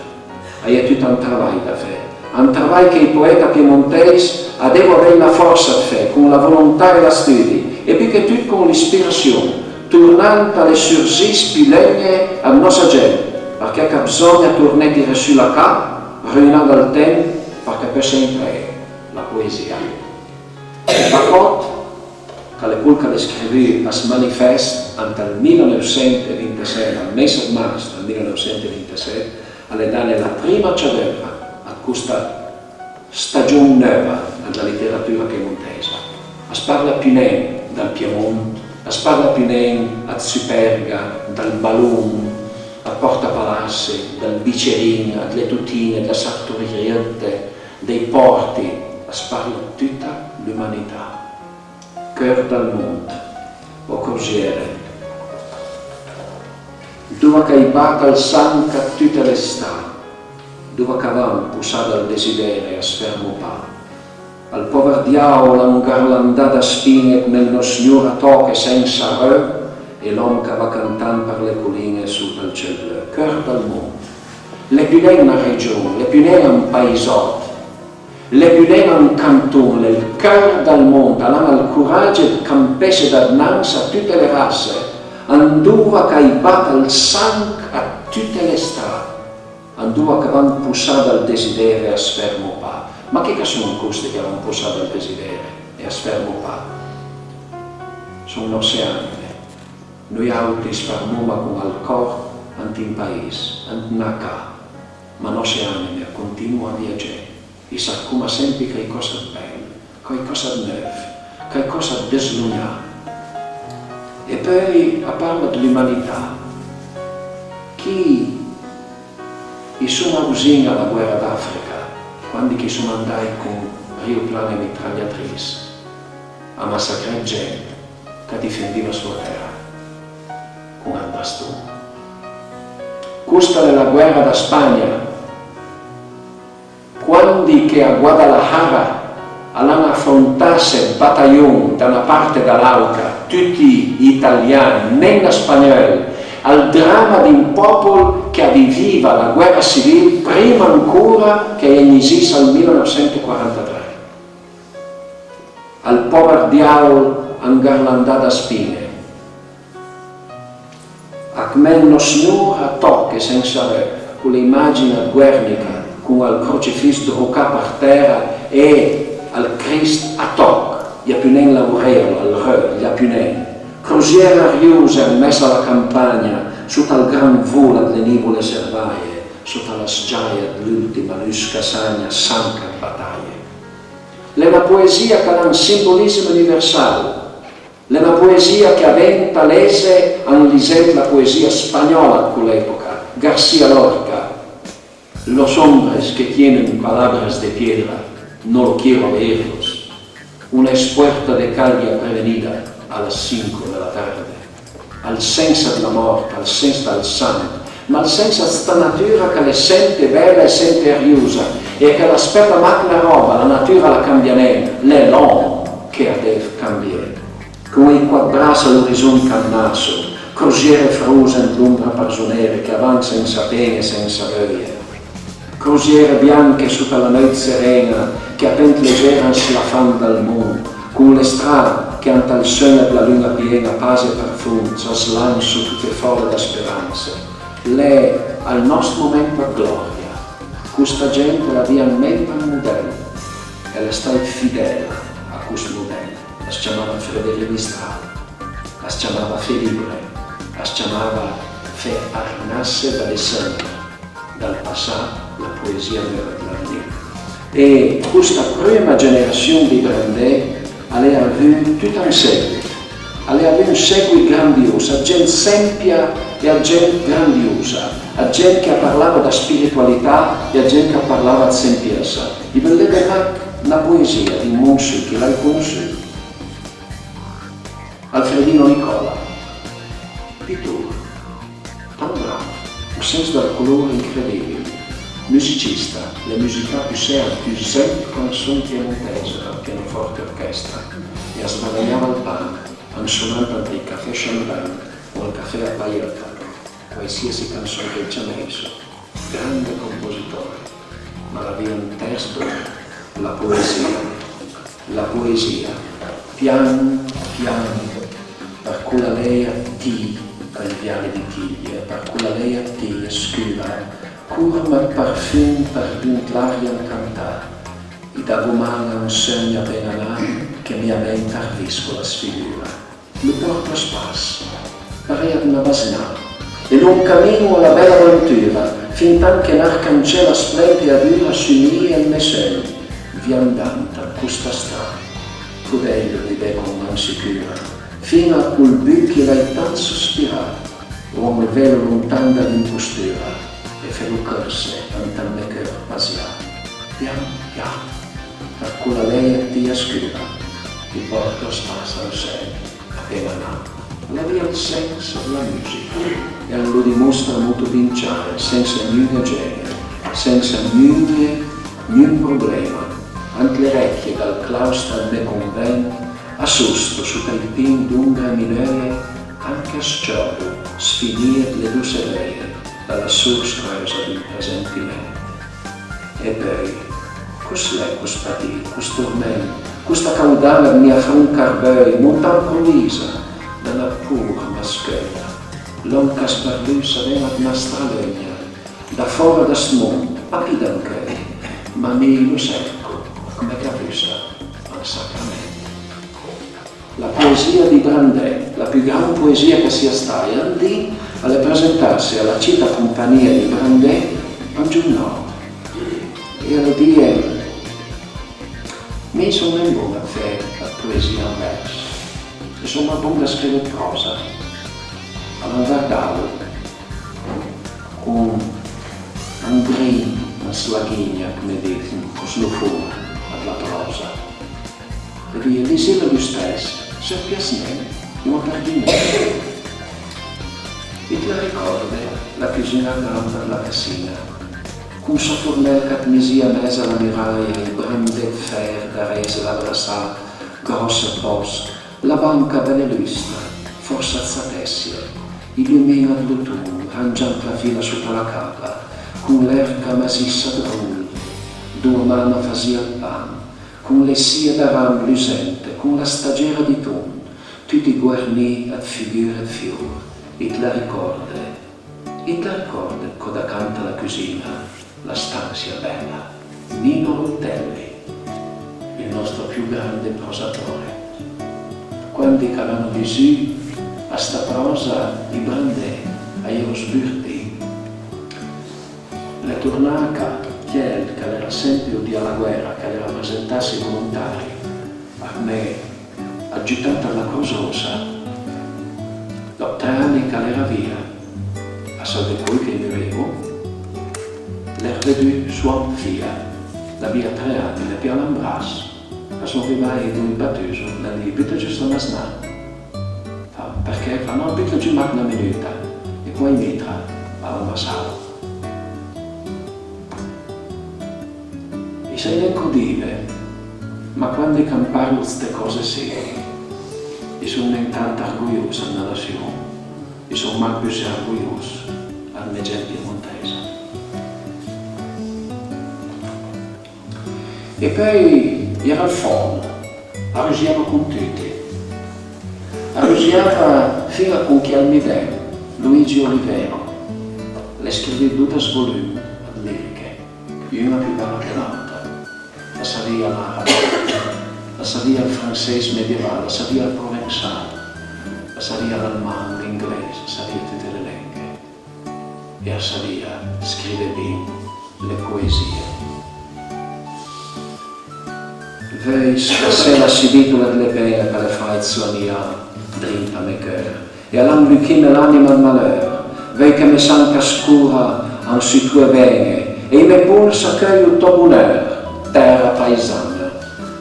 A-i é tut un travaj da fé, un travaj che ij poeta piemontèis a devo avèj la fòrsa ëd fé con la volontà e l'astudi, e pì che tut con l'ispirassion, tornand a le sursìs pì legne ëd nòssa gent, përchè ch'a bsògna torné tiré su la ca, ruinà dal temp, përchè a peul sempre esse la poesìa. Ël Bacòt, ch'a l'é col ch'a l'é scrivù a sto manifest ant ël milaneuvsentvintesèt, al mês ëd mars dël milaneuvsentvintesèt, a l'é dane la prima ciadeura a costa stagion neuva dla literatura piemontèisa. As parla pì nen dël Piemont, as parla pì nen ëd Superga, dël Balon, ëd Pòrta Palasse, dël Bicerin, dle Totin-e, dla Sartoriëtte, dij Pòrti, as parla ëd tuta l'umanità. Cheur dël mond, o corziere, dova ch'a-i bat ël sanch ëd tute le sta, dova ch'a va ampossà dal desidere e as fermo pa. Ël pòver diàol angarlandà dë spin-e come ël Nosgnor a tòche sensa reu, e l'òm ch'a va cantant për le colin-e sot ël cel bleu. Cheur dël mond, l'é pì nen na region, l'é pì nen un paisòt, l'é pì nen un canton, l'é ël cheur dël mond, a l'han ël coragi ëd campesse dadnansa a tute le rasse, andova ch'a-i bat ël sanch ëd tute le sta, andova ch'a va ampossà dal desidere e as fermo pa. Ma chi ch'a son costi ch'a va ampossà dal desidere e as fermo pa? Son nòsse anime. Noi àutri as fermoma con ël còr ant un pais, ant na ca, ma nòsse anime a contino a viagé. I sercoma sempi caicòsa ëd bel, caicòsa ëd neuf, caicòsa ëd dëslognà. E peui a parla dl'umanità. Chi i soma vizin a la guera d'Africa, quandi ch'i soma andàit con rioplan e mitragliatris a massacré ëd gent ch'a difendiva soa tèra con ël baston. Costa a l'é la guera da Spagna, quandi che a Guadalajara a l'han afrontasse ëd batajon da na part e da l'àutra, tuti italian, nen spagneul, al drama d'un pòpol ch'a viviva la guera civil prima ancora ch'a-i vnìss ël milaneuvsentoquarantatré. Ël pòver diàol angarlandà da spin-e. A cmen Nossignor a tòch e sensa reu, cole imàgin ëd Guernica, con ël crocifis drocà për tèra e ël Crist a tòch, i a pì nen l'aureola, ël reu, i a pì nen. Crosiere ariose an mes a la campagna, sot al gran volo ëd le nìvole servaje, sot a la s-giaja ëd l'ùltima lus ch'a sagna sanch ëd bataje. L'é na poesìa ch'a l'ha un simbolìssim universal. L'é na poesìa ch'a ven-t a lese an lisent la poesìa spagnòla ëd col'època, García Lorca, Los hombres que tienen palabras de piedra, no lo quiero oírlos. Una espuerta de calle aprevenida a las cinco de la tarde. Al sens ëd la mòrt, al sens dal sang, ma al sens ëd sta natura ch'a l'é sempe bela e sempe ariusa e ch'a l'aspeta mach na ròba, la natura a la cambia nen, l'é l'òm che a dev cambié. Con ij quat brass a l'orizont ch'a m'nasso, crosiere frose ant l'ombra parzonere ch'a van sensa pen-e e sensa veuja. Crosiere bianche sot a la neut seren-a che a pent legera an slafand dal mond, con le stra che ant ël seugn ëd la lun-a pien-a a pase për fons, a s'lanso tute fòre da speranse. L'é ël nòst moment ëd glòria. Costa gent a l'avìa an ment un modèl e a l'é stàit fidèl a cost modèl. As ciamava Frédéric Mistral, as ciamava fé libre, as ciamava fé arnasse da le seume, dal passà la poesìa neuva ëd l'avenì. E costa prima generassion dij Brandé a l'é avù tut un séguit, a l'é avù un séguit grandios, ëd gent sempia e ëd gent grandiosa, ëd gent ch'a parlava da spiritualità e ëd gent ch'a parlava ëd sempiessa. I veulevo mach na poesìa di un monsù ch'i l'hai conossù. Alfredino Nicola, pittur, tant brav, un sens dël color incredìbil, musicista, l'é musicà pussé a dusent canson piemontèise dal pianoforte orchestra e as vadagnava ël pan an sonand ant ij café Chambin o al café a Paiëtta, quaisiasi canson ch'i ciameisso. Grande compositore, ma l'avìa un tèrs don, la poesìa. La poesìa, pian, pian, për cola leia ëd tij, ël viali di Tiglie, për cola leia ëd tij scura, corm ëd parfum për dunt l'aria incantà, i dago man a un seugn apen-a nà che mia ment a rviscola sfigura. Lo pòrto a spas, parèj a na basnà, e l'ancamin-o a la bela aventura, fintant che n'arcancel a splend e a dura sumìe ai mè seugn, viandant a costa stra, codèilo di becon mansicura, fin-a a col bu ch'i l'hai tant sospirà, o anlvelo lontan da l'impostura e felo chërse ant ël mè cheur pasià. Pian, pian, për cola leia ëd tij scura, ti pòrto a spas a un seugn apen-a nà. A l'avìa ël sens ëd la mùsica e a lo dimostra motobin ciar, sensa gnun-e gener, sensa gnun-e, gnun problema. Ant le rècchie dal claustra ëd mè convent, a sosto sot ai pin d'ombra mineuje, anche a s-ciòdo sfinìe ëd le dosse veuje da la sors creusa d'un presentiment. E peui, cos l'é cost fadì, cost torment, costa caudana ëd mia front ch'a rbeuje, montà amproviza da na por mascheuja, l'òm ch'a sbarlussa ven-a ëd na stra leugna, da fòra da st' mond, pa pì d'ancheuj, ma mi lo serco, coma ch'a vussa, an sacrament. La poesìa di Brandé, la pì gran poesìa ch'a sia staja, un di a l'é presentasse a la cita companìa di Brandé un giornò e a l'é dije: "Mi son nen bon a fé ëd poesìa an vers, e son mach bon da scrive ëd pròsa." A l'han vardalo con un grin an s'la ghigna, come dì, con cost lofon ëd la pròsa. E dije: "Disìlo lustess, se it pias nen, i ma perdì nen." It la ricòrde la cusin-a granda dla cassin-a, con sò fornel ch'at misìa an mes a la muraja ij brandé ëd fer da rese labrassà, gròss ëd bòsch, la banca bele lustra, fòrsa ëd satèssia, ij lumin-a ëd l'oton rangiand la fila sota la capa, con l'erca masissa ëd rol, andoa mama a fasìa ël pan, con le scie d'aram lusente, con la stagera di ton, Tuti guarnì ëd figure ëd fior, it la ricòrde, it la ricòrde co dacant a la cüzin-a, la stansia bela. Nino Rutelli, il nostro più grande prosatore. Quandi ch'a l'hanu disü a sta pròsa, i brande a j'ero sbürtì. L'é turnà a ca chiel ch'a l'era sempe udià la guera, ch'a l'era presentase volontari, a me a giütà ëd la Crus Rossa. Dòp tre ani ch'a l'era via, a savé col ch'i murevo, l'é rvedü sua an fija, l'avìa tre ani, l'é pialà an bras, a son rivà i doi patüso, l'han dì: "Büta giü sta masnà." Fa: "Përchè?" Fa: "Nò, büta giü mach na minüta." E pòi mitra a l'ha masalo. I sai nen co dive, ma quandi ch'am parlo ëd ste còse sì, i son nen tant argojos ëd na nassion, i son mach püssé argojos ëd me gent piemontèisa. E peui i era ël fòl, a rüsiava con tuti. A rüsiava fin-a con chiel mi vèj, Luigi Olivero. L'é scrivü dodes volüm ëd liriche, un-a pì bela che l'àutra. A savìa l'arabe, a savìa ël franseis medieval, a savìa ël provensal, a savìa l'alman, l'ingleis, a savìa tute le lenghe. E a savìa scrive bin le poesìe. Veuj scassé la sibitula dle pen-e ch'a l'é fàit slanià drinta a me cheur, e a l'ha anluchime l'ànima ëd maleur. Veuj che me sanch a scora an sü toe ven-e, e i me pols a cheujo ël tò boneur, tèra paisana.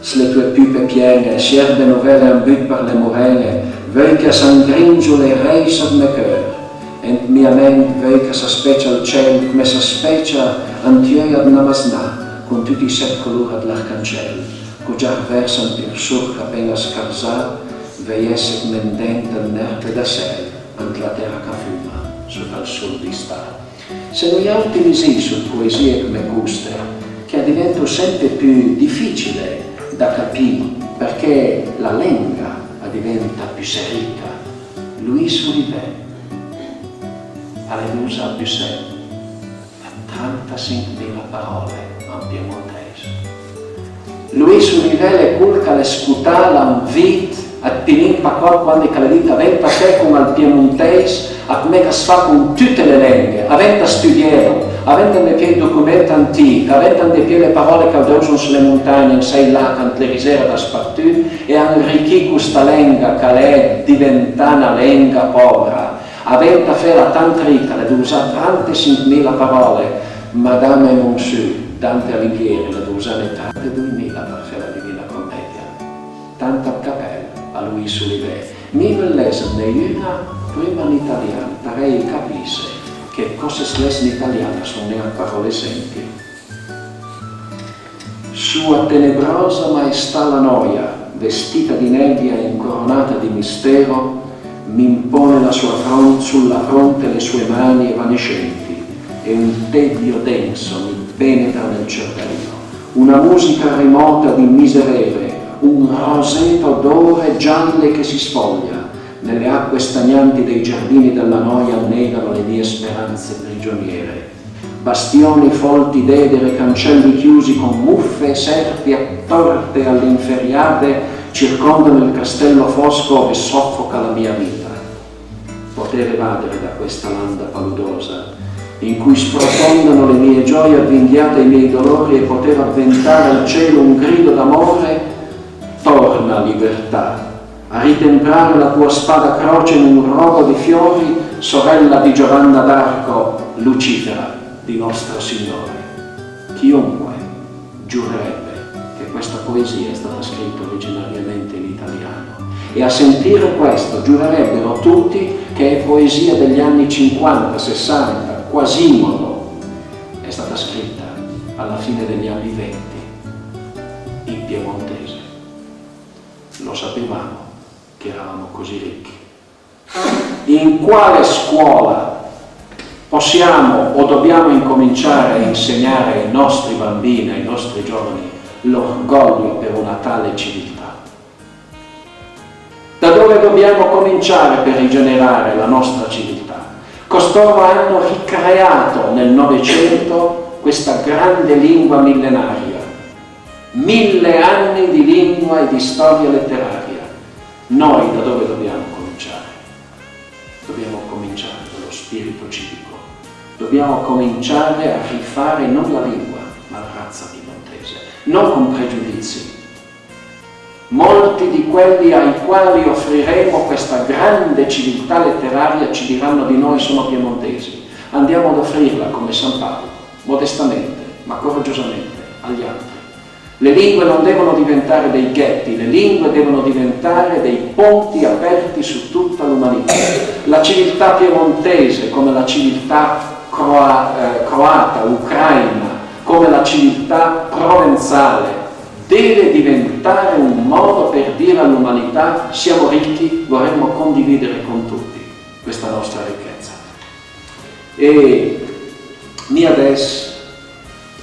S'le toe pupe pien-e, s'jerbe novele an but për le moren-e, veuj ch'a s'angringiole i reis ëd me cheur. Ant mia ment veuj ch'a s'aspecia ël cel come s'a specia ant j'euj ëd na masnà, con tuti i set color ëd l'arcancel, co già rvers ant ël sorch apen-a scarzà, veuj esse come an dent ëd n'erbe da sel ant la tèra ch'a füma sota ël sol d'istà. Se nojàutri lisìsso ëd poesìe come coste, che a divento sempe pì dificile da capì, përchè la lenga a diventa püssé rica, Luis Olivé a l'é dovzà büssé ëd trantasinchmila paròle an piemontèis. Luis Olivé l'é col ch'a l'é scotà l'ha anvìt ëd pì nen pa còp quandi ch'a l'é dit: "A venta fé con ël piemontèis, a come ch'as fa con tute le lenghe, a venta stüdielo, a venta andé pié ij document antich, a venta andé pié le paròle ch'a dovzo an sle montagne, an sij lach, ant le risere daspartut, e anrichì costa lenga ch'a l'é diventà na lenga pòvra." A venta fela tant rica, l'é dovzà trantasinchmila paròle, Madama e Monsù, Dante Alighieri, l'é dovzane trantadoimila për fé la Divina Commedia. Tant ëd capèl a Luis Olivé. Mi i veuj lèzën-ne un-a prima an italian, parèj i capisse che còse s'les an italian a son nen ëd paròle sempie. Sua tenebrosa maestà la noia, vestita di nebbia e incoronata di mistero, m'impone la sua fron-, sulla fronte le sue mani evanescenti e un tedio denso mi penetra nel cervello. Una musica remota di miserere, un roseto d'ore gialle che si spoglia. Nelle acque stagnanti dei giardini della noia annegano le mie speranze prigioniere. Bastioni folti d'edere, cancelli chiusi con muffe e serpi attorte alle inferriate circondano il castello fosco ove soffoca la mia vita. Poter evadere da questa landa paludosa, in cui sprofondano le mie gioie, avvinghiate i miei dolori, e poter avventare al cielo un grido d'amore, torna, libertà, a ritemprare la tua spada croce in un rogo di fiori, sorella di Giovanna d'Arco, Lucifera di nostro Signore. Chiunque giurerebbe che questa poesia è stata scritta originariamente in italiano, e a sentire questo giurerebbero tutti che è poesia degli anni cinquanta, sessanta, Quasimodo, è stata scritta alla fine degli anni venti in piemontese. Lo sapevamo che eravamo così ricchi. In quale scuola possiamo o dobbiamo incominciare a insegnare ai nostri bambini, ai nostri giovani, l'orgoglio per una tale civiltà? Da dove dobbiamo cominciare per rigenerare la nostra civiltà? Costoro hanno ricreato nel Novecento questa grande lingua millenaria, mille anni di lingua e di storia letteraria. Noi da dove dobbiamo cominciare? Dobbiamo cominciare dallo spirito civico. Dobbiamo cominciare a rifare non la lingua, ma la razza piemontese, non con pregiudizi. Molti di quelli ai quali offriremo questa grande civiltà letteraria ci diranno di noi: "Sono piemontesi." Andiamo ad offrirla come San Paolo, modestamente, ma coraggiosamente, agli altri. Le lingue non devono diventare dei ghetti, le lingue devono diventare dei ponti aperti su tutta l'umanità. La civiltà piemontese, come la civiltà croa-, eh, croata, ucraina, come la civiltà provenzale, deve diventare un modo per dire all'umanità: "Siamo ricchi, vorremmo condividere con tutti questa nostra ricchezza." E mi adess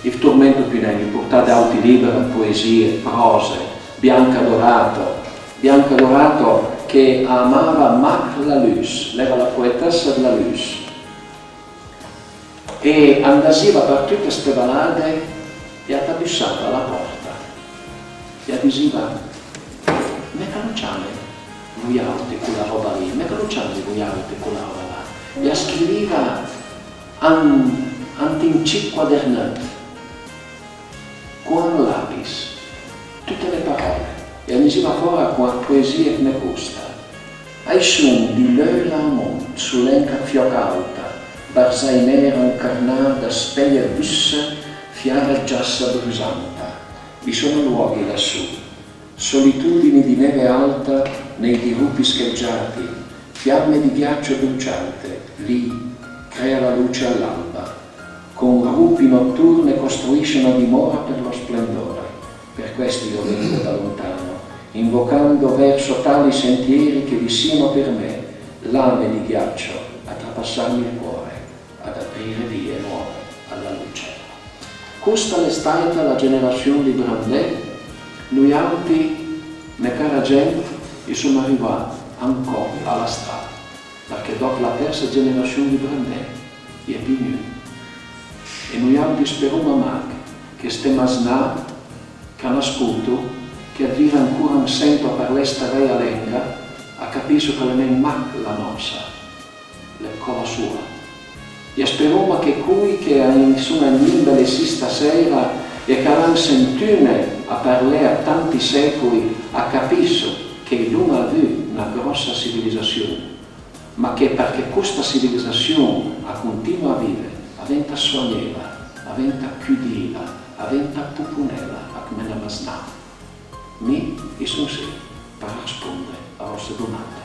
i v turmento pì nen, i v portà d'auti liber ëd poesie, ëd pròse, Bianca Dorato, Bianca Dorato che a amava mach la lus, a l'era la poetëssa dla lus, e a andasiva për tute ste valade e a t'bussava a la pòrta e a disiva: "Mach a lu ciame vojàuti cola ròba lì, mach a lu ciame vojàuti cola ròba là." E a scriviva an-, ant un cit quadernëtt, con un lapis, tute le paròle, e a nisiva fòra con la poesie come costa: "A-i son di l'Eula a mont, solenca fiòca àuta, barzai nera ancarnà da spèje bussa, fiara giassa brusanta. Vi sono luoghi lassù, solitudini di neve alta nei dirupi scheggiati, fiamme di ghiaccio bruciante, lì crea la luce all'alba. Con rupi notturne costruisce una dimora per lo splendore. Per questo io vengo da lontano, invocando verso tali sentieri che vi siano per me lame di ghiaccio a trapassarmi il cuore, ad aprire vie nuove alla luce." Costa a l'é stàita la generassion dij Brandé. Nojàutri, mè cara gent, i som arivà ancò a la stra, përchè dòp la tërsa generassion dij Brandé, i é pì gnun. E nojàutri speroma mach che ste masnà ch'a nascoto, che a vire ancora un sento a parlé sta vèja lenga, a capisso ch'a l'é nen mach la nòssa, a l'é còla soa. E a speroma che coj che a son agnì ëmbelessì sta sèira e ch'a l'han sentune a parlé a tanti sécoj, a capisso che i l'homa avù na gròssa civilizassion, ma che përchè costa civilizassion a continua a vive, a venta soagnela, a venta cudila, a venta poponela, a come na masnà. Mi i son sì për arspondre a vòste domande.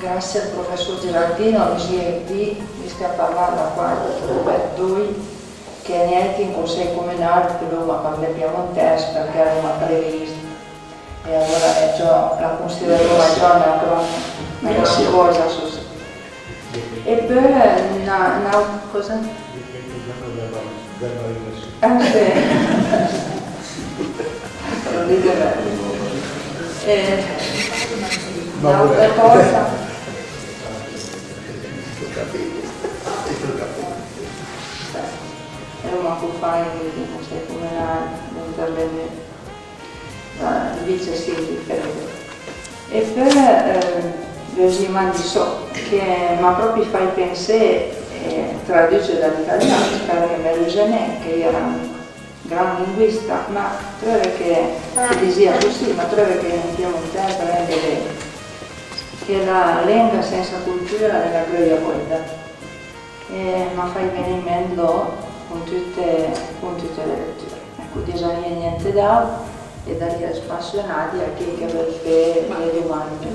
Grasie al professor Girardino, mi i vist ch'a parla da quai për doi, che niente, in consèj comunal pudoma parlé piemontèis përchè a l'oma previst. E alora, eh, ciò, la consideroma già na gran, na gran còsa, sì. E peui, eh, na, na, còsa? Ah, sì. Lo dite ben. Eh, n'àutra còsa? Beh, e l'oma co fai, i consèj comunal, intervegnù. Ma, vice sindic, credo. E peui, eh, veussì mach dì sò, che m'a pròpi fai pensé, eh, tradùce da l'italian, spero che me ruse nen, che i era un gran linguista, ma treuve che, che disìa cossì, ma treuve che in piemontèis a l'é anche vero, che la lenga sensa cultura a l'é na greuja boita. E m'a fai ven-i an ment lò con tute, con tute le leture. Ecco, disarìa niente d'àutr e darìa ël spas a Nadia, a chi ch'a veul fé le domande.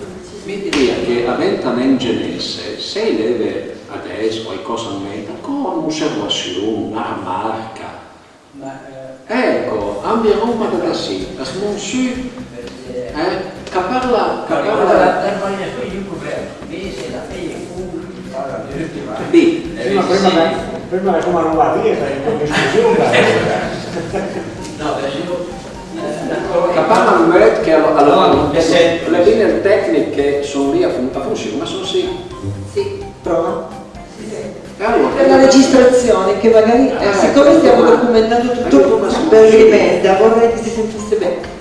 Mi dirìa che a venta nen genesse, se i leve adess quaicòsa an ment, ancora n'oservassion, na rmarca. Ma, eh, Eco, a m'vieroma da, da sì, a Smonsu, eh, ch'a parla, ch'a parla. Sì, ma prima, prima l'oma rivà, l'é in discussiun, ch'a parla ën mòd che, alora, l'é bin ël tecnich che son lì a fun-, a funsiun-a, son sì. Sì, prova. E alora? Per la registrazione, che magari, eh, siccome stiamo documentando tutto per rimenda, vorrei che si sentisse bene.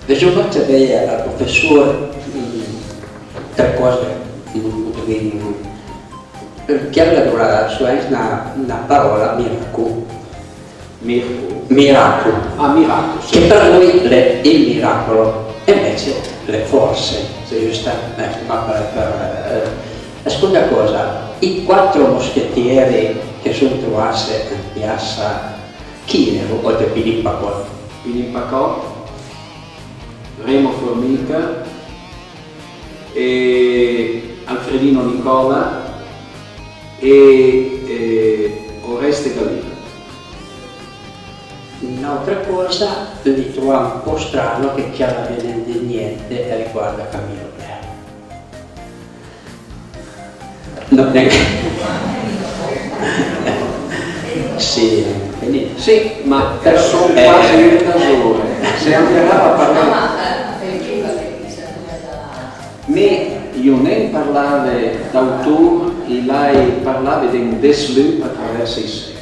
Veuggio fâ savei al professor, mm, tre còse, mm, mm, ch'a l'ha dovra soent na, na paròla, miracul. Miracul. Miracul. Ah, miracul, sì. Che për nui l'é ël miracolo, e anvece l'é forse, se giusta, eh, ma për, për, eh, a sconda còsa, i quattro moschetieri che son trovasse an piassa, chi ero, òlte Pinin Pacòt? Pinin Pacòt, Remo Formica e Alfredino Nicola e, e Oreste Galina. N'àutra còsa, l'hai trovà un pò strano che ch'a l'abia nen dì gnente riguardo a Camillo Berni. No, nen. Sì, benissimo. Sì, ma a son quasi undas ore. Se andava a parlé. Mi, i l'hai nen parlà d'autor, i l'hai parlà d'un deslump a travers i sècoj.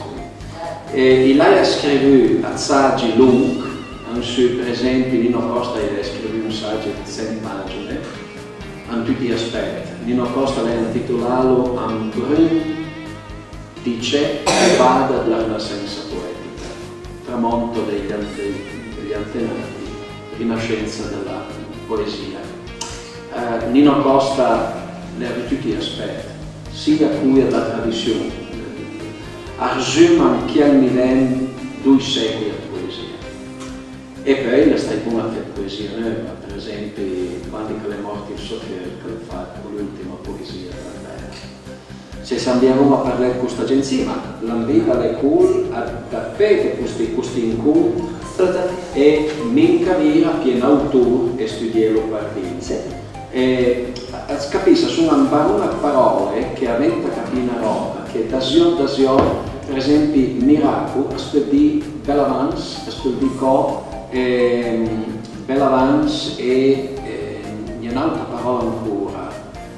E i l'hai scrivù ëd sagi lonch, an su, për esempi, Nino Costa i l'ha scrivù un sagi ëd sent pagine, an tuti i aspet. Nino Costa l'ha intitulalo Ambrun di ce che vada dla Renassensa poetica, tramonto degli ante-, degli antenati, rinascenza della poesia. Eh, Nino Costa l'ha avù tuti i aspet, sia coj dla tradission, a resuma an chiel milenn doi sècoj ëd poesia. E peui l'é stàit bon a fé poesia neuva, për esempi, quandi ch'a l'é mòrt ël sò fieuj, ch'a l'ha fat l'ùltima poesia dël Bel. Se s'andìaroma a parlé ëd costa gent, sì, ma l'anvita a l'é col ëd, ëd fé costi, costi incontr e minc avìra pì n'autor e studielo për vita. Sì. E as capìs, a son un baron ëd paròle che a venta capì na ròba, che da ziòt da ziòt, për esempi, miraco as peul dì belavanç, as peul dì co, ehm, belavanç e, ehm, a-i é n'àutra paròla ancora,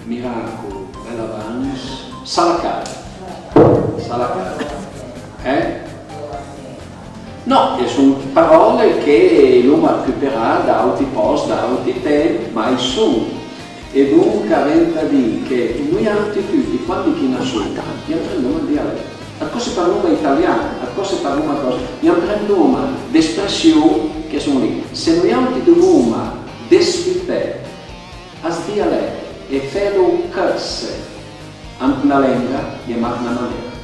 miraco, belavanç, salacà. Salacà. Eh? No, a son paròle che l'oma recuperà da àuti pòst, da àuti temp, ma a-i son. E donca a venta dì che noiàutri tuti, quandi ch'i na soma, i amprendoma ël dialèt. Ëd còs i parloma italian, ëd còs i parloma còs, i amprendoma d'espression che a son lì. Se noiàutri dovoma desfruté ël dialèt e felo cërse an na lenga, a-i é mach na manera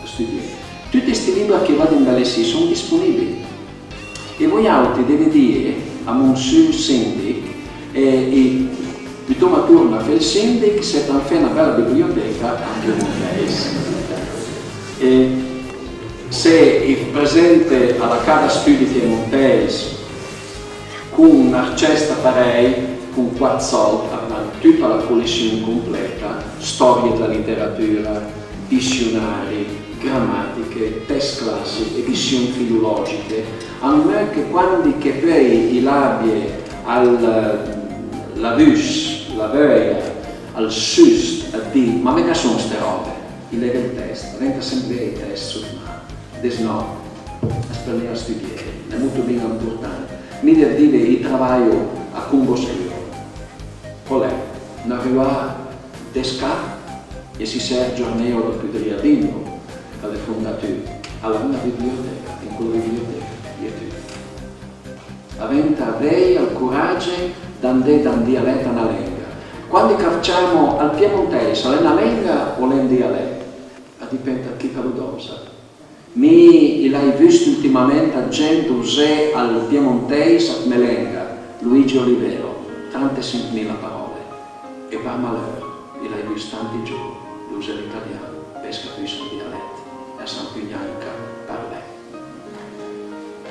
ëd studié. Tuti sti liber ch'i vade andé sì a son disponìbili. E voiàutri deve dije a Monsiur Sìndich, e i butoma atorn a fé ël sìndich, se a peunt fé na bela biblioteca an piemontèis. E se i presente a la Ca da Studi Piemontèis con n'arcesta parèj, con quat sòld, a vran tuta la colession completa, stòrie dla literatura, dissionari, gramàtiche, test classich, edission filològiche, an mòd che quandi che peui i l'abie al, l'avùs, la veuja, ël sust ëd dì: "Ma mé ch'a son ste ròbe?" I leve ël test, a venta semp avé ij test sot man. Disnò, as peul nen studié, l'é motobin amportant. Mi dev dìve, i travajo a Combo Scuro. Col è? Na rua dë scà, e si Sergio Arneolo a pudrìa dilo, ch'a l'é fondatùr, a l'ha na biblioteca, e an cola biblioteca a-i é tut. A venta avèj ël coragge d'andé da un dialèt a na lenga. Quandi ch'a ciamo ël piemontèis, a l'é na lenga o a l'é un dialèt? A dipend ëd chi ch'a lo dòsa. Mi i l'hai vust ültimament ëd gent dosé ël piemontèis ëd me lenga, Luigi Olivero, trantesincmila paròle. E për maleur, i l'hai vust tanti giò dosé l'italian, pes ch'a fussa un dialèt, e a san pì gnanca parlé.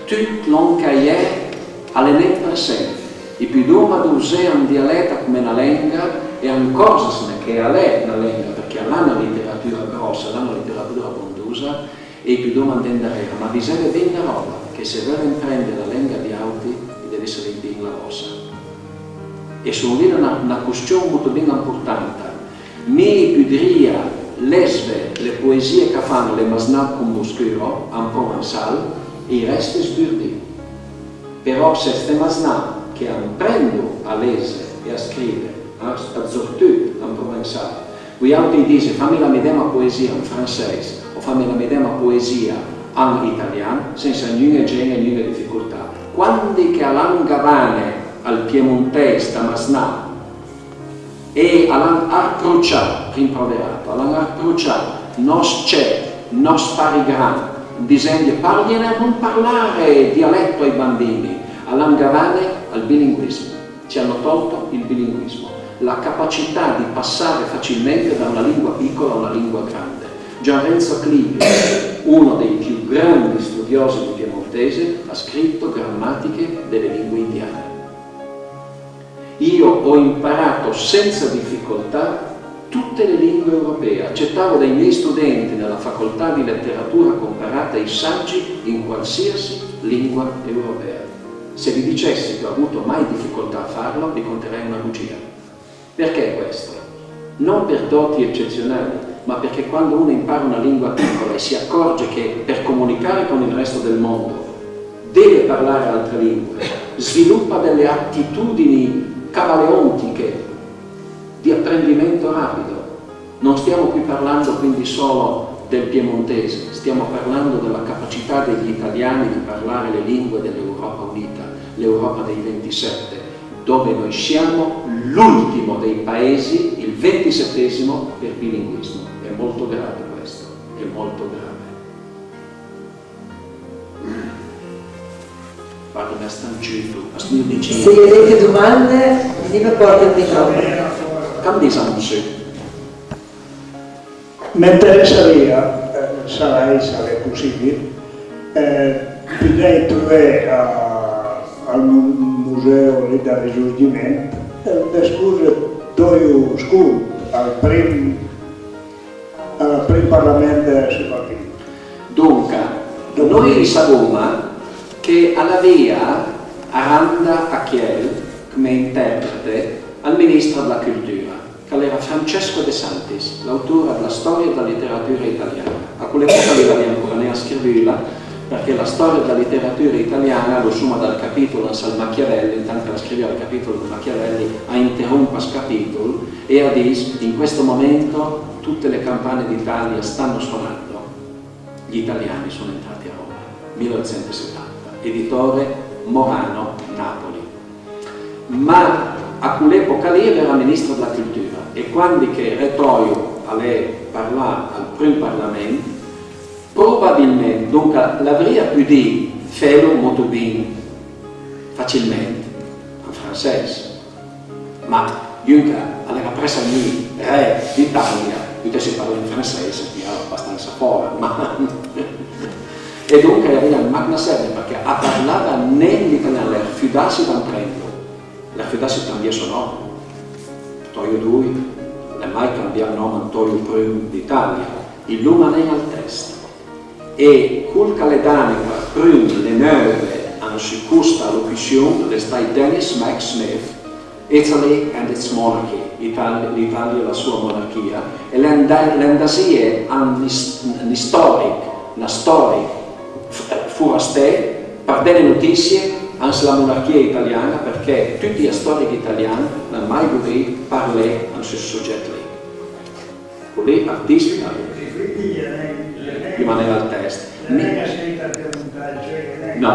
Tut lòn ch'a-i è a l'é nen për sempe. I pudoma dovzé un dialèt come na lenga e ancòrzesne che a l'é na lenga, përchè a l'ha na literatura gròssa, a l'ha na literatura abondosa, e i pudoma andé andarera, ma diseve bin na ròba, che se i veul amprende la lenga di àutri, i deve savei bin la vòssa. E son lì na, na costion molto bin amportanta. Mi i pudrìa lèzve le poesie ch'a fan le masnà con Boscuro an provençal e i reste sburdì. Però se ste masnà che amprendo a leze e a scrive, a, a zortut an provençal, voiàutri i dise: "Fame la medema poesia an fransèis" o "Fame la medema poesia an italian", sensa gnun-e gen e gnun-e dificoltà. Quandi che a l'han gavane al piemontèis sta masnà, e a l'han arprocià, rimproverato, a l'han arprocià nòs cèt, nòs pari grand, disendje: "Parlien a non parlare dialetto ai bambini", a l'han gavane al bilinguismo. Ci hanno tolto il bilinguismo, la capacità di passare facilmente da una lingua piccola a una lingua grande. Gian Renzo Clivio, uno dei più grandi studiosi di piemontese, ha scritto grammatiche delle lingue indiane. Io ho imparato senza difficoltà tutte le lingue europee, accettavo dai miei studenti nella facoltà di letteratura comparata i saggi in qualsiasi lingua europea. Se vi dicessi che ho avuto mai difficoltà a farlo, vi conterei una bugia. Perché questo? Non per doti eccezionali, ma perché quando uno impara una lingua piccola e si accorge che per comunicare con il resto del mondo deve parlare altre lingue, sviluppa delle attitudini camaleontiche di apprendimento rapido. Non stiamo più parlando quindi solo del piemontese, stiamo parlando della capacità degli italiani di parlare le lingue dell'Europa unita, l'Europa dei ventisette, dove noi siamo l'ultimo dei paesi, il ventisettesimo per bilinguismo. È molto grave questo, è molto grave. Varda, a sta ciuto, a sto dicendo. Se i a-i é dòche domande, mi me pòrte ël micròfono. Candisa, monsieur. M'interessarìa, eh, sarìa, s'a l'é possibile, eh, pudé truvé a, al mu-, museo lì dël Risorgiment, eh, dëscose doi scont al prim, al prim parlament dë Subalpin. Donca, noi savoma che a l'avìa Aranda Achiel come interprete al ministro dla cultura, ch'a l'era Francesco De Santis, l'autore dla Storia dla literatura italiana. A col'epoca lì i l'avìa ancora nen scrivùla, përchè la Storia dla literatura italiana, lo soma dal capitolo an sal Machiavelli, intant ch'a la scrivìa ël capitolo dal Machiavelli, a interomp sto capitolo e a dis: "In questo momento tutte le campane d'Italia stanno suonando, gli italiani sono entrati a Roma", milleottocentosettanta, editore Morano, Napoli. Ma a col'epoca lì a l'era ministro dla cultura, e quandi che Re Tojo a l'é parlà al prim parlament, probabilment, donca, l'avrìa pudì felo molto bin, facilment, an fransèis. Ma dunca, a l'era pressa ël re d'Italia, putesse parlé an fransèis, a l'era bastansa fòra, ma e donca a l'avìa mach na serne, përchè a parlava nen l'italian, a l'é refudasse d'amprendlo, a l'é refudasse ëd cambié sò nòm. Tojo doi a l'é mai cambià nòm an Tojo prim d'Italia, i l'oma nen al test. E col ch'a l'é dane për prim le neuve an su costa locusion, a l'é stàit Dennis Mack Smith, Italy and its Monarchy, Ital-, l'Italia e la soa monarchia, e a l'é and-, a l'é andasìe an is-, an istòrich, na stòrich f-, forasté, për dé le notissie an sla monarchia italiana, përchè tuti i stòrich italian a l'han mai volù parlé an su sogget lì. Col lì a disfila. Prima a l'era ël test. No,